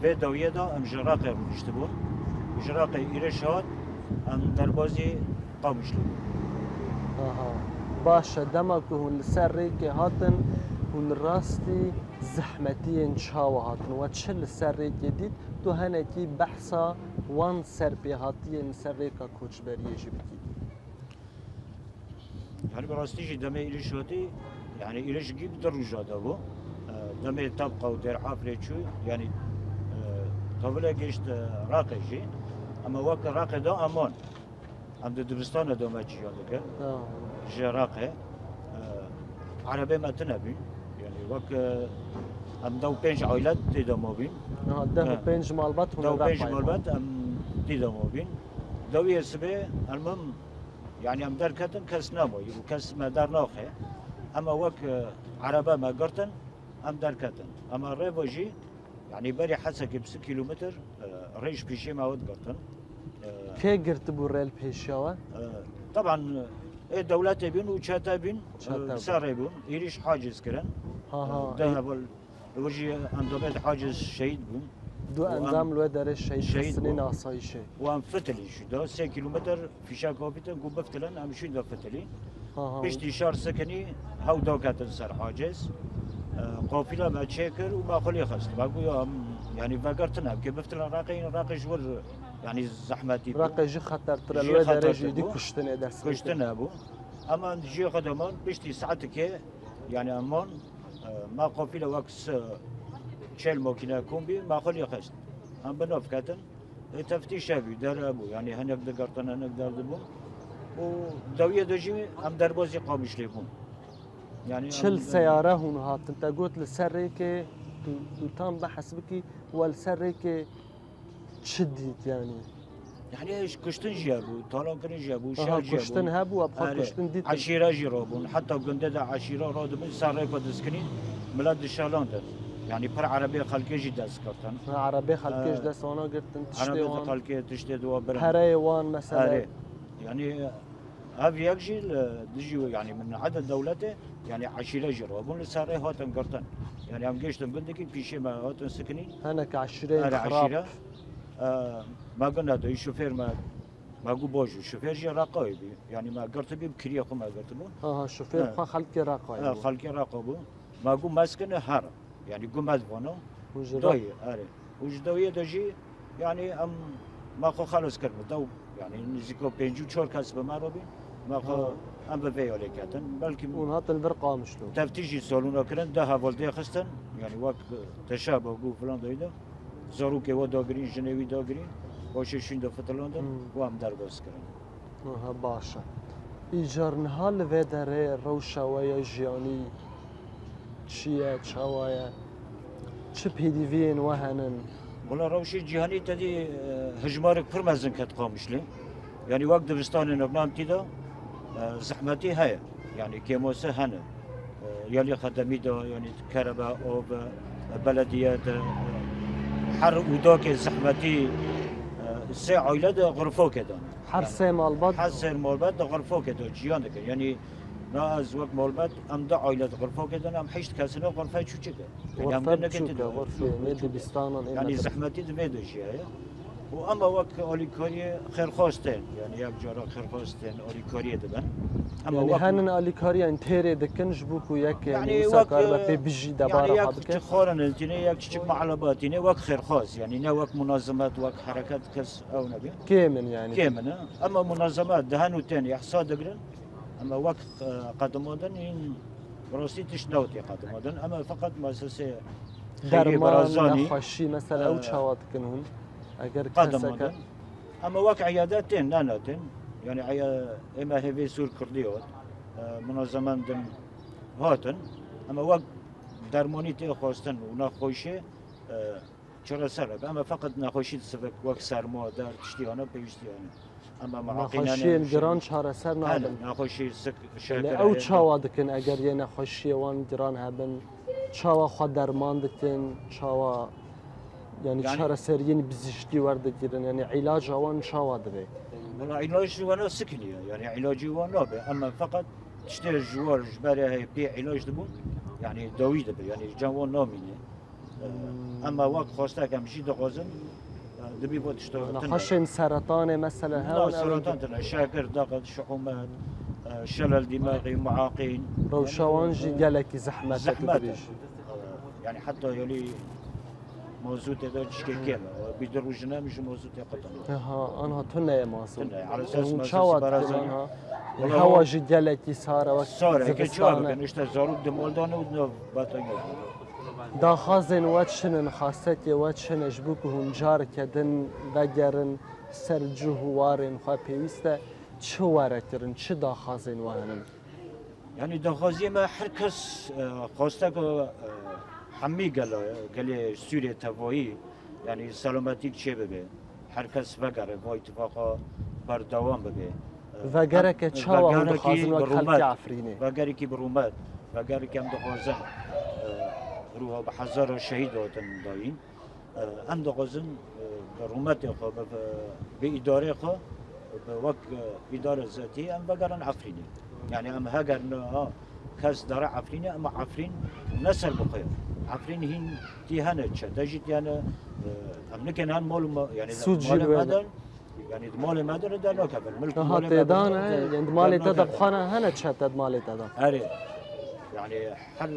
vê dawiyê de em ji Raqê rûniştibûn. Ji Raqê îrêş hat, em derbazî Qamişlo bûn. Aha. Baş e, dema ku hûn li ser rêkê hatin, hûn rastî zehmetiyên çawa hatin? We çi li ser rêkê dît? Tu henekî behsa wan serpêhatiyên li ser rêka koçberiyê jî bikî. Yani bi rastî jî demê îrêş hatî, yani îrêş gî bi du roja de bû. E, demê Tabqa û Dêr Afrê çû, yani, e, tavile gêşt, e, Raqê jî. Ama wek Raqê de aman. Em di dibistana de me ciyan dike. Ha. Ji Raqê, e, erebê me tune bîn. Yani wek, e, em dew pênc ailet tê de mabîn. Ha, deh û pênc malbat hûn Dew li pênc Raqayê. Malbat em tê de mabîn. Dewiyê sibê elmim, yani em derketin kes nemayî û kes me dernaxe. Ema wek, e, erebe me girtin, em derketin. Ema rêva jî, yani berî hesekê bi sî kîlometr, e, rêj pêşê me hat girtin. E, Kê girtibû rê li pêşiya we? e, Taban, e, dewletê bîn û çete bîn, Çete e, bûn. ser rê bûn. Êrîş haciz kirin. Ha, ha. E, de heval, û jî endamê haciz şehîd bûn. Du û em endam li wê derê şehîd şehîd xistinê bûn. asayîşê. Û em fitilî jî da sê kîlometr fîşek avîtin ku biftilin, em şûn da fitilî. Ha, ha. Piştî şar sikinî hew daketin ser haciz. E, qafîla me çêkir û me xwe lê xist. Me got ya em, yani vegirtin em kê biftilin Raqê, Raqê ji wir, yani zehmetî bû. Raqê jî xetertir e, li Jî wê derê xetertir jî dî bû. kuştinê dest pê Kuştin kir. Hebû. Ama jî xwe deman piştî saetikê, yani em man, e, me qafîla wek s-, çel makîne kombî, me xwe lê xist. Em bi nav ketin. Ê teftîş hebû, der hebû. Yani hinek digirtin, hinek derdibûn. Û dawiyê de jî em derbazî Qamişlê bûn. Yani Çil em- seyare hûn hatin. Te got li ser rêkê tu, tu tam behs bikî, we li ser rêkê çi dît yani? Yani kuştin jî hebû, talankirin jî hebû, Aha, şer jî kuştin hebû. hebû, we bi xwe Erê, kuştin dîtin. Eşîre jî rabûn. Heta gundê de eşîra radibûn, ser rêka diskinî milet dişelandin. Yani pir erebê xelkê jî dest girtin. Ha, erebê xelkê Ee, ji dest wana girtin, tiştê Erebê wan. xelkê tiştê di wa birin. Pereyê wan mesela. Erê. Yani ev yek jî li dijî, yani min eda dewletê, yani eşîre jî rabûn li ser rê hatin girtin. Yani em gêştin gundekî pîşê me hatin sikinî. Hinek eşîreyên Erê xirab. Eşîre. E, me gunda de şofêr me, me got bajû. Şofêr jî Reqayê bî. Yani me girtibî, bi kiriyê xwe me girtibû. Ha, ha, şofêr He. Xwe xelkê Reqayê Ha, bû. xelkê Reqa bû. Me got meskine here. Yani got me divana. Û ji Dayê, erê. Û ji dawiyê de jî, yani em me xwe xelas kir bi dew, yani nizîka pêncî û çar kes bi me re bî. Me xwe Ha. Em bi vê yolê ketin. Belkî Hûn hatin vir Qamişlo. Teftîşî salona kirin, deh heval dê xistin. Yani wek teşaba û filan dayî de. Zarokê we dagirîn, jinê wî dagirîn. Paşê şûn de fitilandin Hmm. û em derbas kirin. Aha, baş e. Îcar niha li vê derê rewşa we ya jiyanî çi ye, çawa ye? Çi pêdiviyên we henin? Wala rewşê cîhanî te dî, e, hejmarek pir mezin ket Qamişlê. Yani wek dibistanên evnan tî de, e, zehmetî heye. Yani kêmose hene. E, yelî xedemî de, yani kerebe, av, e, belediye de, e, her ûdakê zehmetî, e, sê aile de xurfokê de. Her sê malbat? Her sê malbat de xurfokê de ciyan dikin. Yani na ez wek malbat, em de aile de xurfokê de, em heşt kesine xurfe çûçik e. Yani em Xurfe de neke biçûk e, de xurfê, ne dibistanan, ê Yani metre. Zehmetî di vê de jî heye. Û ama wek alîkariyê xêrxwaz tên, yani yek cara xêrxwaz tên, alîkariyê dibin. Ama Yani wek henin alîkariyên têrê dikin ji bo ku yek, yani, Yani însan wek, karibe e, pê bijî yani debara yek xwe bike. Çi xwarin tîne, yek çiçik me'leba tîne, wek xêrxwaz, yani ne wek munazemet, wek hereket kes ew nebe. Kêm in yani. Kêm in, e. Ama munazemet di henu tên ihsa digirin, ama wek, e, qedimandin in rastî tişt newtê qedimandin, ama feqet muessesê xeyrî Derman, barazanî, nexweşî, mesela ew e, çawa dikin hûn? Eger qedimandin. keseke Ama wek iyadet tên, ne ne tên. Yani aya ême hêvê Sûr Kurdî hat. E, munazemen din hatin. Ama wek dermanî tê xwestin û nexweşê, e, çareser e. Ama feqet nexweşî di sivek wek serma, der, tiştî hana pêwîstî hane. Em a muaqînane Nexweşiyên giran çareser nabin. Nexweşî sik, şeker. Ew çawa dikin eger yê nexweşiyê wan giran hebin? Çawa xwe derman dikin? Çawa, yanî, çareseriyên biziştî werdigirin? Yanî îlaca wan çawa dibe? Wela îlac ji wana sikiniye. Yanî îlacî wan nabe. Em feqet tiştê ji war ji berê heye pê îlac dibûn. Yanî dawî dibe. Yanî can wan namîne. Em wek xwestek em jî dixwazin, e, dibî bo tişta tune. Nexweşên seretanê mesela hewn, ew seretan tune, şekir, daqet, şuhumet, e, şelel dîmexî, muaqîn. Rewşa wan jî gelekî zehmet e, tu dibêjî. E, yanî heta yolî mazûtê de çikê kêm e. Bî du rojine em ji mazûtê qutine. Aha, anha tune ye mazût. Tune ye. Ala esas mazût çawa dikin anha? Hewa jî gelekî sar e, wek zivistane. Sar e, ke çawa bikin? Îşte zarok di mal de ne û di nav betonê de. Daxwazên we çi ne, xasetê we çi ne ji bo ku hûn careke din vegerin ser cih û warên xwe? Pêwîst e çi were kirin, çi daxwazên we hene? Yanî daxwaziyê me her kes, e, xweste ku, e, hemî gela, gelê Sûriyê tevayî, yanî selametîk çêbibe. Her kes vegere, va îtifaqa berdewam bibe. Vegereke çawa hûn dixwazin wek xelkê Efrînê? Vegerekî bi rûmet, vegerekî em dixwazin, e, ruha bi hezara şehîd hatin dayîn. E, em dixwazin, e, bi rûmetê xwe, bi, bi îdareyê xwe, bi wek, e, îdare zetî em vegerin Efrînê. Yanî em heger niha kes dere Efrînê, ema Efrîn ne ser bi xwe. Efrîn hîn tî hene, çete jî tî hene, e, em nikin hen mal û ma-, yanî malê me de, yanî di malê me de dernakevin. Milk malê me de, yanî di malê te de xwana hene çete di malê te de? Erê. Yanî her, e,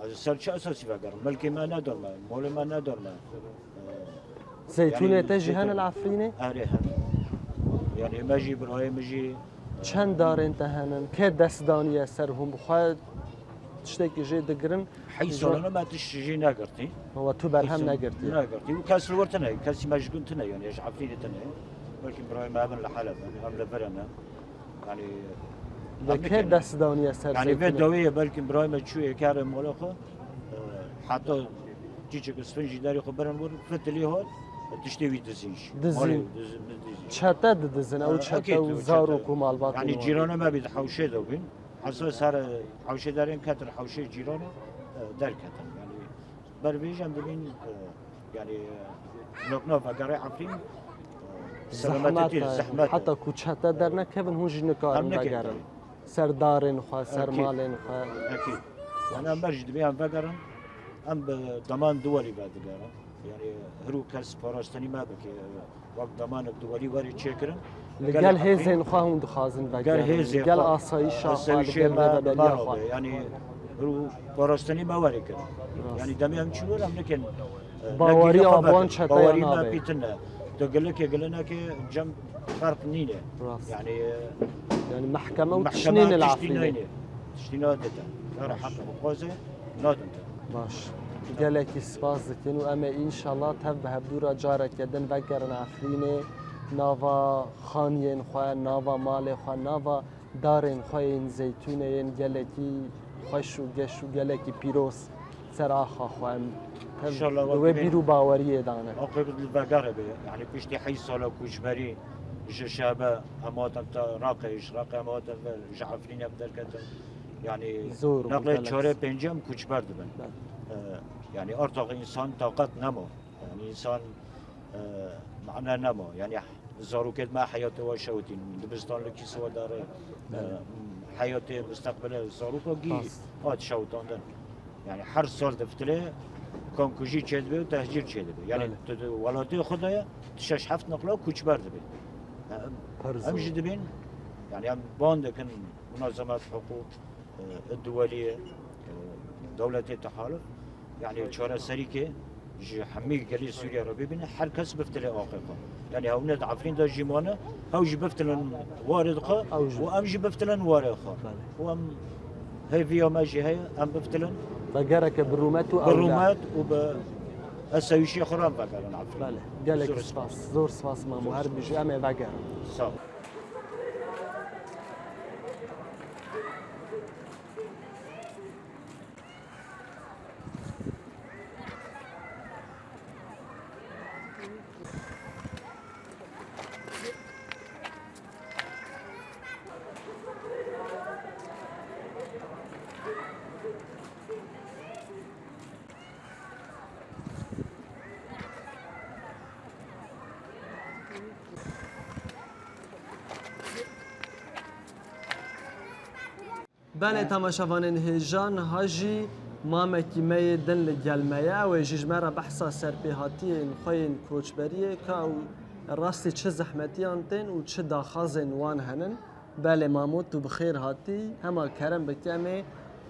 Ez ser çi esasî vegerim? Milkê me nedon me, molê me nedon me. Zeytûnê te jî hene li Efrînê? Erê, hene. Yanî me jî, birayê min jî. Çend darên te henin? Kê dest daniye ser hûn bi xwe tiştekî jê digirin? Heyî salane me tişt jê negirtî. We tu berhem negirtiye? Negirtî. Û kes li wir tune, kesî me ji gund tune, yanî ji Efrînê tune. Belkî birayê me hebin li Heleb, em li vir ne. Yanî, de kê dest daniye ser, yanî vê dawiyê belkî birayê me çûyê kare mala xwe, e, heta çîçek isfin jî derê xwe birin wir, fitilî hol, tiştê wî dizîn jî. Dizîn. Malê dizîn, dizîn. Çete didizin, ew çete û zarok û malbatên wan. Yanî cîranê me bî di hewşê de bîn. Esas her hewşê derên ketin, hewşê cîranê, e, derketin. Yanî ber vê jî em dibîn, e, Yanî, e, nokna vegerê Efrîn, e, selametî, zehmet e. Heta ku çete dernekevin, hûn jî nikarin vegerin. Ser darên xwe, ser malên xwe. Ekîd. Yanî, em ber jî dibê em vegerin, em bi deman duwelî vedigerin. Yanî, hirû kes parastinî me bike, wek demanek duwelî werê çêkirin. Li gel hêzên xwe hûn dixwazin vegerin. Gel hêzên xwe. Gel asayîşa xwe, li gel rêveberiya xwe. Yanî, hirû parastinî me werê kirin. Yanî, demê em çûn wir, em nikin. Baweriya wan çeteya nabe. Bawerî me pî tune. Tu gilikê gilinekê cem ferq nîne. Rast. Yanî, e, yanî mehkeme û tiştî nîne li Efrînê. Tiştî nadite. Her heq bixwaze, nadin te. Baş. Gelekî spas dikin û em ê înşallah tev bi hevdû re careke din vegerin Efrînê. Nava xaniyên xwe, nava malê xwe, nava darên xwe yên zeytûnê yên gelekî xweş û geş û gelekî pîroz ser axa xwe em tev li wê bîr û baweriyê dane. Aqibet li vegere be. Yanî piştî heyş sala koçberî ji Şebe em hatin te Raqê, ji Raqê em hatin ve ji Efrînê em derketin. Yanî neqlê çarê pêncê em koçber dibin. Belê. E, yanî artax însan taqet nema. Yanî însan, e, mane nema. Yanî zarokêt me heyatê we şewitîn. Dibistan li kîsê we dare, e, heyatê misteqbilê zaroka gî hat şewitandin. Yanî her sal diftilê kankujî çêdibe û tehcîr çêdibe. Yanî tu di welatê xwe de ye, tu şeş heft niqla koçber dibe. Em jî dibên, yanî em ban dikin munazemet hiqûq, e, duwelî, e, dewletê tehaluf, yanî çareserîkê ji hemî gelê Sûriye re bibîne, her kes biftilê axê xwe. Yanî hewne di Efrîn de jî mane, hew jî biftilin warê xwe û em jî biftilin warê xwe. Belê. Û em hêviya me jî heye, em biftilin. Vegereke bi rûmet û bi rûmet û bi esewîşê xwe re em vegerin Efrîn. Belê. Gelek spas. Zor spas Mamo. Her bijî, em ê vegerin. Sağ ol. Belê, temaşevanên hêja, niha jî mamekî me yê din li gel me ye. Ew ê jî ji me re behsa serpêhatiyên xwe yên koçberiyê, ka ew rastî çi zehmetiyan tên û çi daxazên wan henin. Belê mamo, tu bi xêr hatî. Hema kerem bike em ê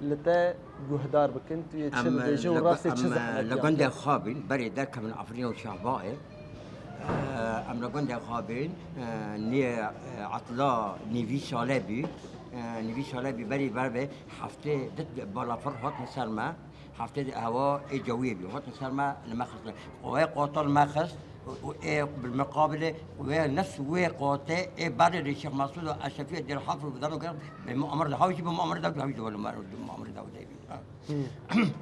li te guhdar bikin. Tu yê çi Em, dibêjî û li gu-, rastî çi em, zehmetiyan tên? Li gundê xwe bîn, berê derkevin Efrîn û Şehbayê. Em li gundê xwe bîn, nê, etla nîvî sale bî. Nîvî sale bî, berî berê heftê di balafir hatin ser me. Heftê di hewa ê cewiyê bî. Hatin ser me, li me xistin. Wê qota li me xist û, û ê bi miqabilê wê nifs wê qotê ê berê li Şêx Mesûd û Eşrefî û Dêrhaf û Bidan û Germ bi muamir de, haw jî bi muamir de, haw jî bi muamir de bî. Ha.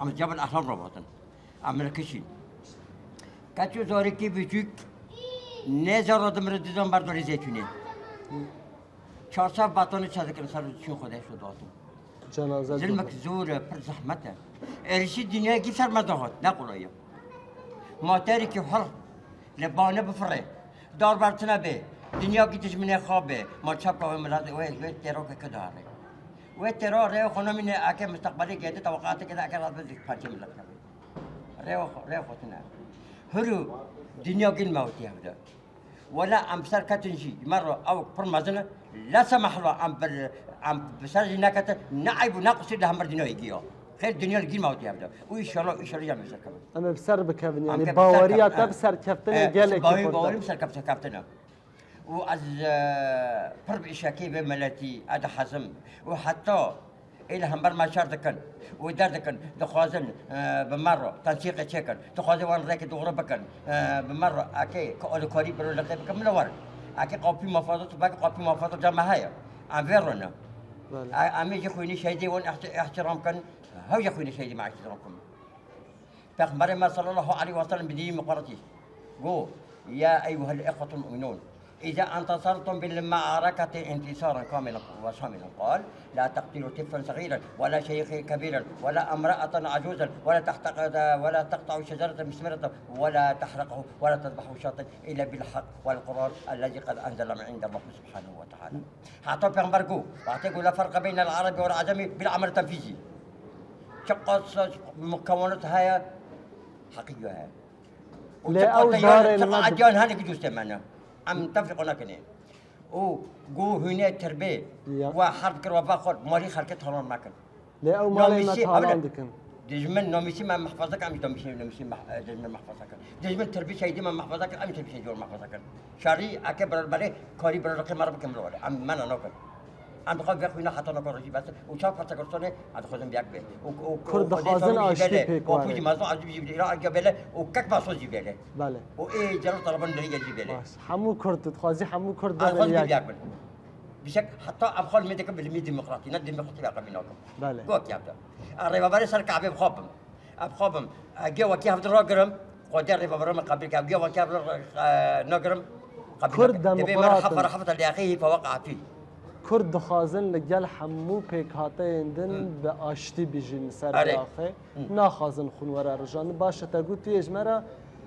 Em li Cebel Ehlam re hatin. Em li kişîn. Keçû zarikî biçûk nêzara dimire dizan berdorî zeytûnê. Çar sed batanê çê dikin ser çûn xwe de şo datin. Cenaze Zilmek dikin. Zor e, pir zehmet e. Êrişî dinyayekî ser me de hat, ne qolay e. Materekî hir, li bane bifire. Dar bertine bê. Dinyakî dijminê xwe bê. Ma çap ka wê milet, wê, wê têrokê ke dare. Wê têro rê xwe namîne eke misteqbelê gêde, tewqatê ke de eke rast bê, pençe milet keve. Rê xwe, rê xwe tune. Huru dinya gil me witî hevde. Wela em bi ser ketin jî, me re ew pir mezin e. La semehla em bi, em bi ser jî neketin, ne eyb û ne qusîr li hember dinyayê giya. Xêr dinya li gîr me witî hevde. Û înşallah, înşallah jî em bi ser kevin. Em ê bi ser kevin. Em ê bi ser kevin. Em ê bi ser kevin. Em ê bi ser kevin. He. He, bawî, bawî bi ser kevin, kevtin e. Û ez, e, pir bi îşekê vê miletî, ez dihezim. Û heta ê li hember me şer dikin û der dikin, dixwazin, e, bi me re tensîqê çêkin, dixwazin wan rêkê doğru bikin, e, bi me re ekê ku alîkarî bi roliqê bikin, min werin. Ekê qapî mafazat, belkî qapî mafazat ca me heye. Em vê re ne. Belê. E, em ê ji xwînê şehîdê wan ihti-, ihtiram kin, hew ji xwînê şehîdê me ihtiram kin. Peyxemberê me sallallahu aleyhi ve sellem bi dînî muqeretî got, "Ya eyyuhel îxwetul mu'minûn, îza entasartum bil mu'areketi intisaran kamilen ve şamilen, qal, la teqtulu tiflen sagîren, ve la şeyxen kebîren, ve la imraeten acûzen, ve la tehtaqid-, ve la teqta'u şecereten musmereten, ve la tehriquhu, ve la tezbahu şaten illa bil hak vel Kur'an ellezî qed enzele min indel Rabbi subhanehu ve teala." Heta Peyxember got, wextê got, "La ferqe beynel erebî vel ecemî bil amel tenfîzî." Çiqas mukewenat heye, heqî heye. Û Lê çiqas ew de yan, darên çiqas me di- ediyan hene ki dostê me ne. Em tefrîqo nakinê. Û got hûnê tirbê Ya. we herb kir, we vexwar, malî xelkê talan nakin. Lê ew malê me Namîsî, talan evle. dikin. Dijmin namîsî me mehfaza kir, em jî namîsî, namîsî meh-, dijmin mehfaza kir. Dijmin tirbî şehîdî me mehfaza kir, em jî tirbî şehîdî me mehfaza kir. Şerî eke bi berê karî bi rixê me re bikin, min were. Em mena nakin. Em dixwazin vê xwîna heta naka rojî bes û çav parça Kurdistanê em dixwazin bi yek bê. Û, û, Kurd û dixwazin Xwedê aştî bêle, pêk û were. Pûjî mezin Azîz jî bêle, Îra Ege bêle û kek Baso jî bêle. Belê. Û ê Celal Taliban derî jî bêle. Baş. Hemû Kurd, tu dixwazî hemû Kurd Em bibin dixwazin yek. bi yek bin. Bişek heta em xwe li me dikin bi limî demokratî, ne demokratî ve qebîl nakin. Belê. Gok yaptı. Rêveberê ser Kabe bixwe bim. Em xwe bim. Ege wekî hevdin ragirim, Xwedê rêvebera min qebîl ke. Ege wekî hevdin, e, nagirim, qebîl Kurd nakim. Dibê me demokrat reha in. Ferahafta li axê hîfa weq afî. Kurd dixwazin li gel hemû pêkhateyên din Hı. bi aştî bijîn li ser Erê. vê axê. Hı. Naxwazin xûn were rijandin. Baş e, te got tu yê ji me re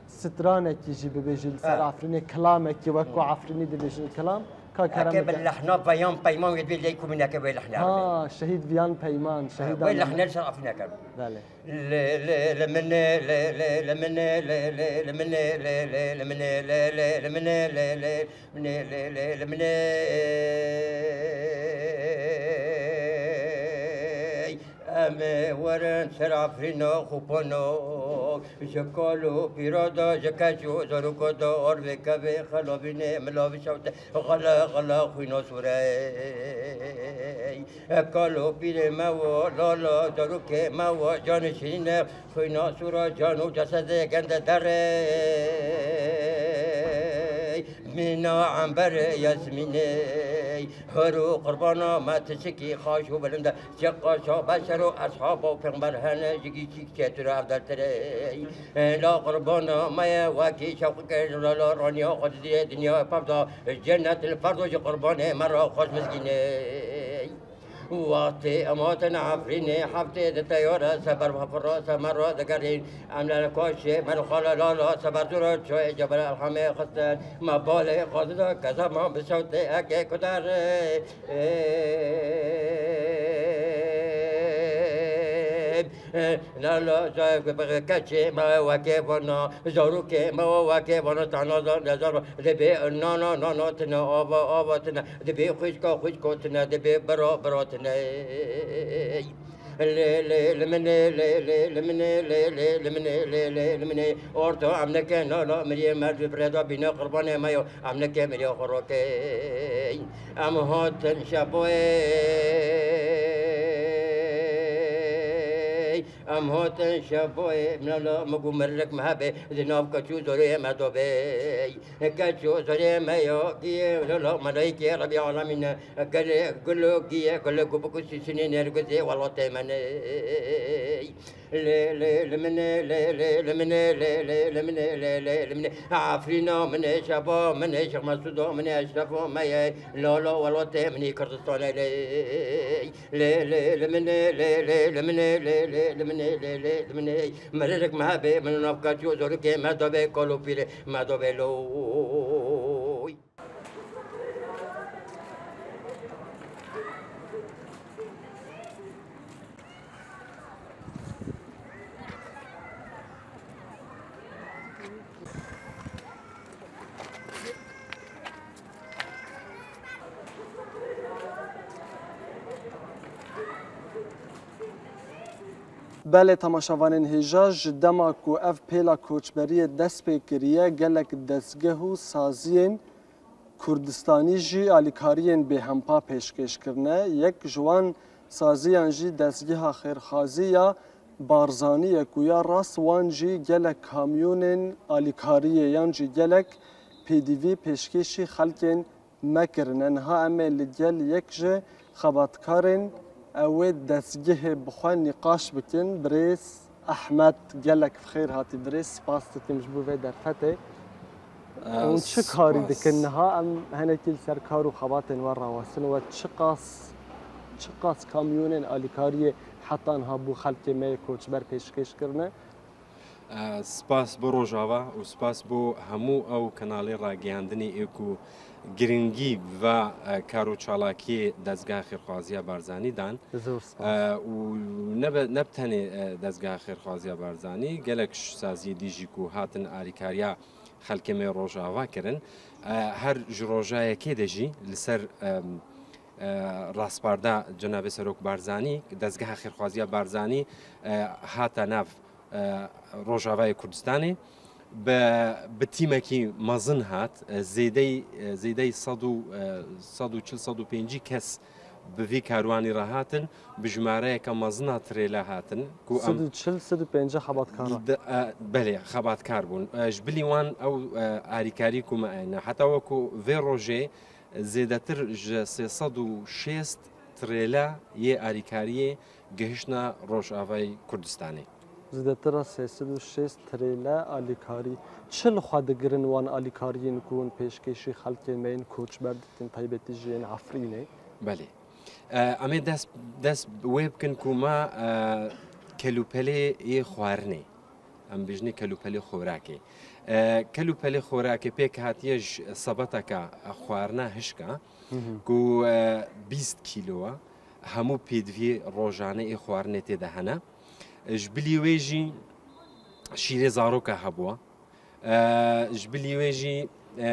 stranekî jî bibêjî li ser He. Efrînê, kilamekî wek ku Hı. Efrînî dibêjin kilam. Ka kerem Eke bi bike. lehna Viyan Peyman wê divê leyku min eke wê lehna Ha, bibê. Şehîd Viyan Peyman, He, şehîdan wê me. lehna li ser Efrîn eke. Belê. Em werin ser Efrîna xupano, ji kal û pîra de, ji keç û zaroko de, ar vê kevê xelavînê, milavî şewte, xele, xele xwîna sure. Kal û pîrê me wo, lala zarokê me wo, canê şirîne, xwîna sura can û cesedê gende derê. Mîna ember yasmînê, hor û qurbana me tişikî xaş û bilinde, çiqaşa beşer û eshaba û pêxember hene, ji gî çîk çêtir ev dertirê. La qurbana me ye wekî şewqikê, lala raniya xwe didîrê dinya pevda, cennet li ferdo ji qurbanê me re xweş mizgînê. Wextê em hatin Efrînê, heftê di teyare seber vafira semer re digerîn. Em li koşê me li xwe li lala seber zûra çoyê Cebel Elhemê xistin. Me balê xwe dida kezaman bi şewtê ekê kudarê. Lala, zayıf keçê me wekê vana, zarokê me wekê vana, tana zar, zar, dibê nana, nana tine, ava, ava tine, dibê xwişka, xwişka tine, dibê bira, bira tine. Lê, lê, li min ê, lê, lê, li min ê, lê, lê, li min ê, lê, lê, li min ê. Orta em neke nala miriyê me di firê de bîne qurbanê me yo. Em neke miriya xwe rokey. Em hatin şeboyê. Em hatin şeboyê. Nala mi gu mirlik me hebê. Di nav keç û zorê me dobê. Keç û zorê me yo. Kiyê lala melayikê Rebî alemîne. Gelê gul û giyê gul û gubik û sîsinê nergizê welatê me ne. Lê, lê, li min ê, lê, lê, li min ê, lê, lê, li min ê, lê, lê, li min ê. Efrîna min ê, şeva min ê, Şêx Mesûda min ê, Eşrefa me ye. Lala welatê min ê Kurdistanê lê. Lê, lê, li min ê, lê, lê, li min ê, lê, lê, li min ê, lê, lê, li min ê. Meririk me hebê, min navka çiyo zorikê me dobê kal û pîrê me dobê loy. Belê, temaşevanên hêja, ji dema ku ev pêla koçberiyê dest pê kiriye, gelek dezgeh û saziyên Kurdistanî jî alîkariyên bêhempa pêşkêş kirine. Yek ji wan saziyan jî dezgeha xêrxwazî ya Barzanî ye ku ya rast wan jî gelek kamyonên alîkariyê yan jî gelek pêdivî pêşkêşî xelkên me kirine. Niha em ê li gel yek ji xebatkarên ew ê dezgehê bi xwe nîqaş bikin. Birêz Ehmed, gelek bi xêr hatî birêz. Spas dikim ji bo vê derfetê. Ee, Hûn çi karî spas. dikin niha? Em henekî li ser kar û xebatên we rawestin we. Çiqas, çiqas kamyonên alîkariyê heta niha bo xelkê me yê koçber pêşkêş kirine? Ee, spas bo Rojava û spas bo hemû ew kanalê ragihandinê ê ku giringî va, e, kar û çalakiyê Dezgeha Xêrxwaziya Barzanî dan. Zor spas. E, û ne be-, ne bi tenê, e, Dezgeha Xêrxwaziya Barzanî, gelek ş-, saziyê dî jî ku hatin alîkariya xelkê me Rojava kirin. E, her ji roja yekê de jî li ser, em, e, rasparda Cenabê Serok Barzanî, Dezgeha Xêrxwaziya Barzanî, e, hata nav, e, Rojavayê Kurdistanê. Bi, bi tîmekî mezin hat, e, zêdey, e, zêdey sed û, e, sed û çil, sed û pêncî kes bi vî karwanî re hatin, bi jimareyeke mezin a tirêla hatin, ku em Sed û çil, sed û pêncî xebatkar e. Di, e, belê, xebatkar bûn. E, ji bilî wan ew, e, arîkarî ku me eyne. Heta weku vê rojê zêdetir ji sê sed û şêst tirêla yê arîkariyê gihiştine Rojavayê Kurdistanê. Zêdetir a sê sed û şêst tirêle alîkarî. Çi li xwe digirin wan alîkariyên ku hûn pêşkêşî xelkê me yên koçber dikin, taybetî jî yên Efrînê? Belê. E, em ê dest, dest wê bikin ku me, e, kelûpelê yê xwarinê, em bijnê kelûpelê xorakê. E, kelûpelê xorakê pêk hatiye ji sebeteke xwarina hişka Hı hı. ku, e, bîst kîlo e. Hemû pêdiviyê rojane ê xwarinê tê de hene. Ji bilî wê jî şîrê zaroka hebûye. E, ji bilî wê jî, e,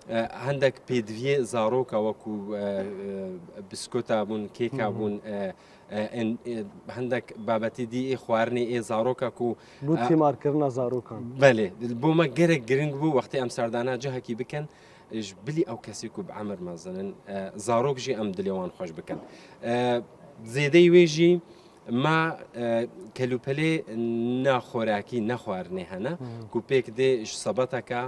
e, hendek pêdiviyê zaroka wekû, e, e, biskota bûn, kêka Hı hı. bûn, e, e, en, e, hendek babetê dî ê xwarinê ê zaroka ku, Bo e, tîmarkirina zarokan. Belê, bo me gerek giring bû wextê em serdana cihekî bikin, ji bilî ew kesê ku bi emir mezin in, e, zarok jî em dilê wan xweş bikin. E, zêdeyî wê jî me, e, kelûpelê ne xorakî, ne xwarinê hene, Hı hı. ku pêk dê ji sebeteke,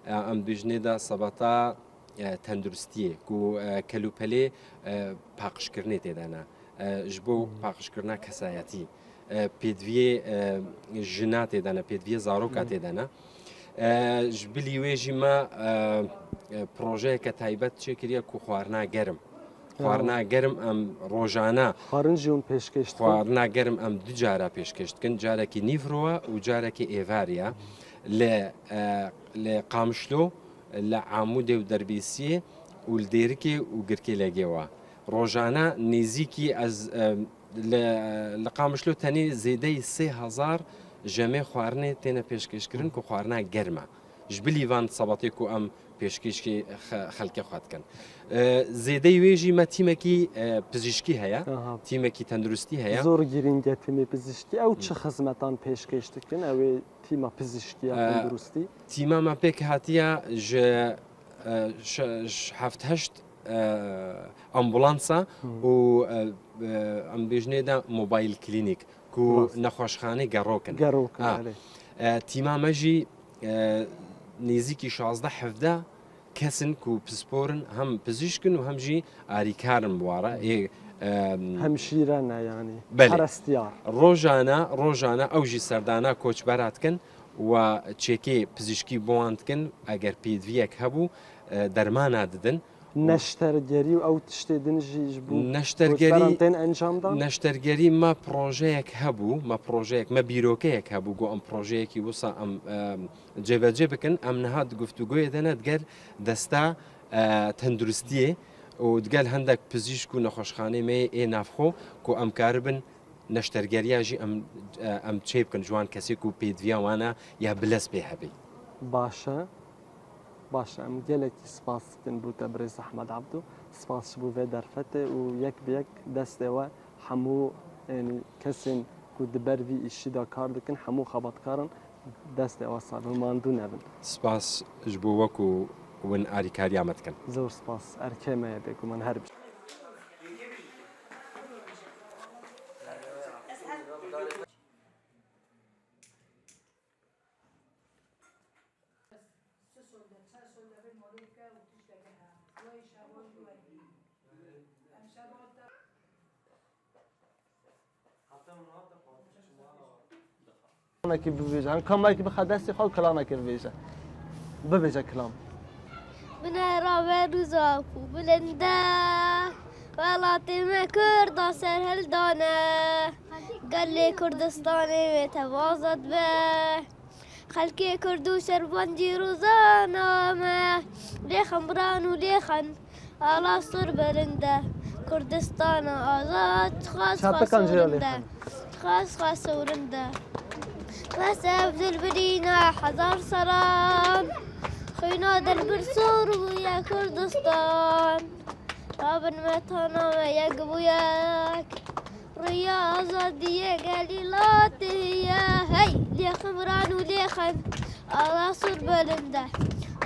e, em bijnê de sebeta, e, tenduristiyê, ku, e, kelûpelê, e, paqijkirinê tê de ne. E, ji bo Hı hı. paqijkirina kesayetî, e, pêdiviyê, e, jina tê de ne, pêdiviyê zaroka Hı. tê de ne. E, ji bilî wê jî me, e, e, projeyeke taybet çêkiriye ku xwarina germ. Xwarina Ya. germ em rojane Xwarin jî hûn pêşkêş dikin? Xwarina germ em du cara pêşkêş dikin. Carekî nîvro ye û carekî êvarî ye. Li, e, li Qamişlo, li Amûdê û Derbêsiyê û li Dêrikê û Girkê Legê we. Rojane nêzîkî ez, e, Li, li Qamişlo tenê zêdeyî sê hezar jemê xwarinê têne pêşkêşkirin ku xwarina germ e. Ji bilî van sebetê ku em pêşkêşkê xe-, xelkê xwe dikin. E, zêdeyî wê jî me tîmekî, e, pizîşkî heye, Aha. tîmekî tenduristî heye. Zor girîng e tîmê pizîşkî. Ew çi xizmetan pêşkêş dikin? Ew ê tîma pizîşkî ya E, tenduristî? Tîma me pêk hatiye ji, e, ş-, ş-, heft heşt, e, ambulansa Hmm. û, e, e, em bêjinê de mobile clinic ku Rast. nexweşxanê gerok in. Gerok in, Ha. erê. E, tîma me jî, e, nêzîkî şazdeh hevdeh kes in ku pispor in, hem pizîşk in û hem jî arîkar in bi wara. Ê, e, Hemşîre ne yanî, Belê. perestiyar. Rojane, rojane ew jî serdana koçbera dikin û çekê pizîşkî bo wan dikin, eger pêdiviyek hebû, e, dermana didin. Neştergerî û ew tiştê din jî ji bo Neştergerî, koçberan tên encam dan? Neştergerî me projeyek hebû, me projeyek, me bîrokeyek hebû, got em projeyekî wisa em, em, cêbecê bikin. Em niha di guftûgoyê de ne diger desta, e, tenduristiyê û digel hendek pizîşk û nexweşxanê me yê ê navxwe ku em karibin neştergeriya jî em, e, em çê bikin ji wan kesê ku pêdiviya wan e ya bilez pê hebê. Baş e. Baş e. Em gelekî spas dikin bo te birêz Ehmed Abdû. Spas ji bo vê derfetê û yek bi yek destê we hemû, yanî kesên ku di ber vî îşî de kar dikin, hemû xebatkaran destê we sax bin, mandû nebin. Spas ji bo we ku win arîkariya me dikin. Zor spas. Erkê me ye bêguman her bi. Kilamekî bibêje. Hem kilamekî bixe destê xwe û kilamekî bibêje. Bibêje kilam. Binera wer û zaf û bilind e. Welatê me Kurda serhildane. Gelê Kurdistanê wê tev azad be. Xelkê Kurd û şervan cî rûzana me. Lê xem biran û lê xen. Ala sur bilind e, Kurdistana azad, tixaz, tixaz Çapekan jê ya sorin de. Lêxan. Tixaz, tixaz sorin de. Bes ev dilbirîna hezar seran. Xwîna dilbir sor bûye Kurdistan. Rabin me tana me yek bû yek. Riya azadiyê gelî latê ye. Hey, lê ximran û lê xen. Ala sur bilind e.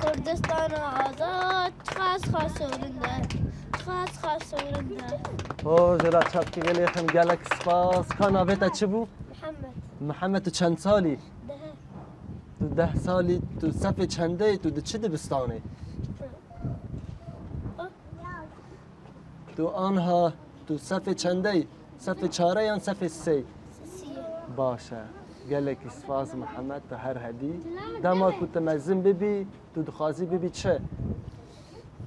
Kurdistana azad, tixaz, tixaz sorin de. Tixaz, tixaz sorin de. O, jê re çapkî gelê xem gelek spas. Ka navê te çi bû? Mihemed. Mihemed, tu çend salî? Deh. Tu deh salî, tu sefê çendeyî, tu di çi dibistanê? Tu anha, tu sefê çendeyî? Sefê çare yan sefê sey? Siyê. Baş e. Gelekî spas Mihemed, tu her hebî. Dema ku tu mezin bibî, tu dixwazî bibî çi?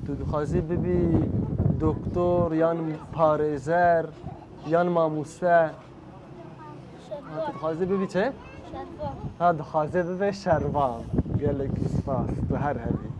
Tu dixwazî bibî doktor yan parêzer yan mamoste? Ha, tu dixwazî bibî çi? Şervan. Ha, dixwazî bibe şervan. Gelekî spas. Tu her hebî.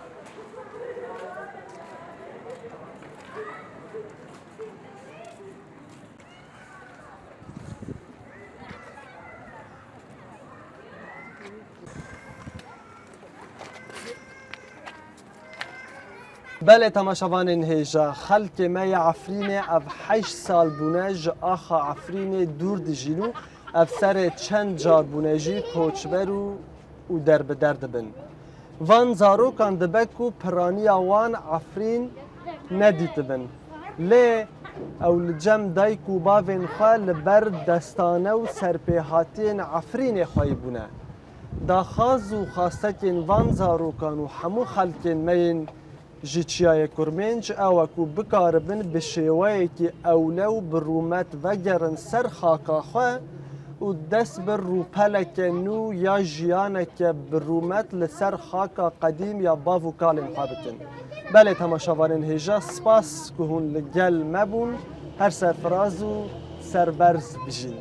Belê temaşevanên hêja, xelkê me yê Efrînê ev heşt sal bûne ji axa Efrînê dûr dijîn û ev serê çend car bûne jî koçber û, û derbider dibin. Van zarokan dibe ku piraniya wan Efrîn nedîtibin. Lê ew li cem dayik û bavên xwe li ber destane û serpêhatiyên Efrînê xweyî bûne. Daxwaz û xastekên van zarokan û hemû xelkên me yên ji Çiyayê Kurmênc ew e ku bikaribin bi şêweyekî ewle û bi rûmet vegerin ser xaka xwe û dest bi rûpeleke nû ya jiyaneke bi rûmet li ser xaka qedîm ya bav û kalên xwe bikin. Belê temaşevanên hêja, spas ku hûn li gel me bûn. Her serfiraz û serberz bijîn.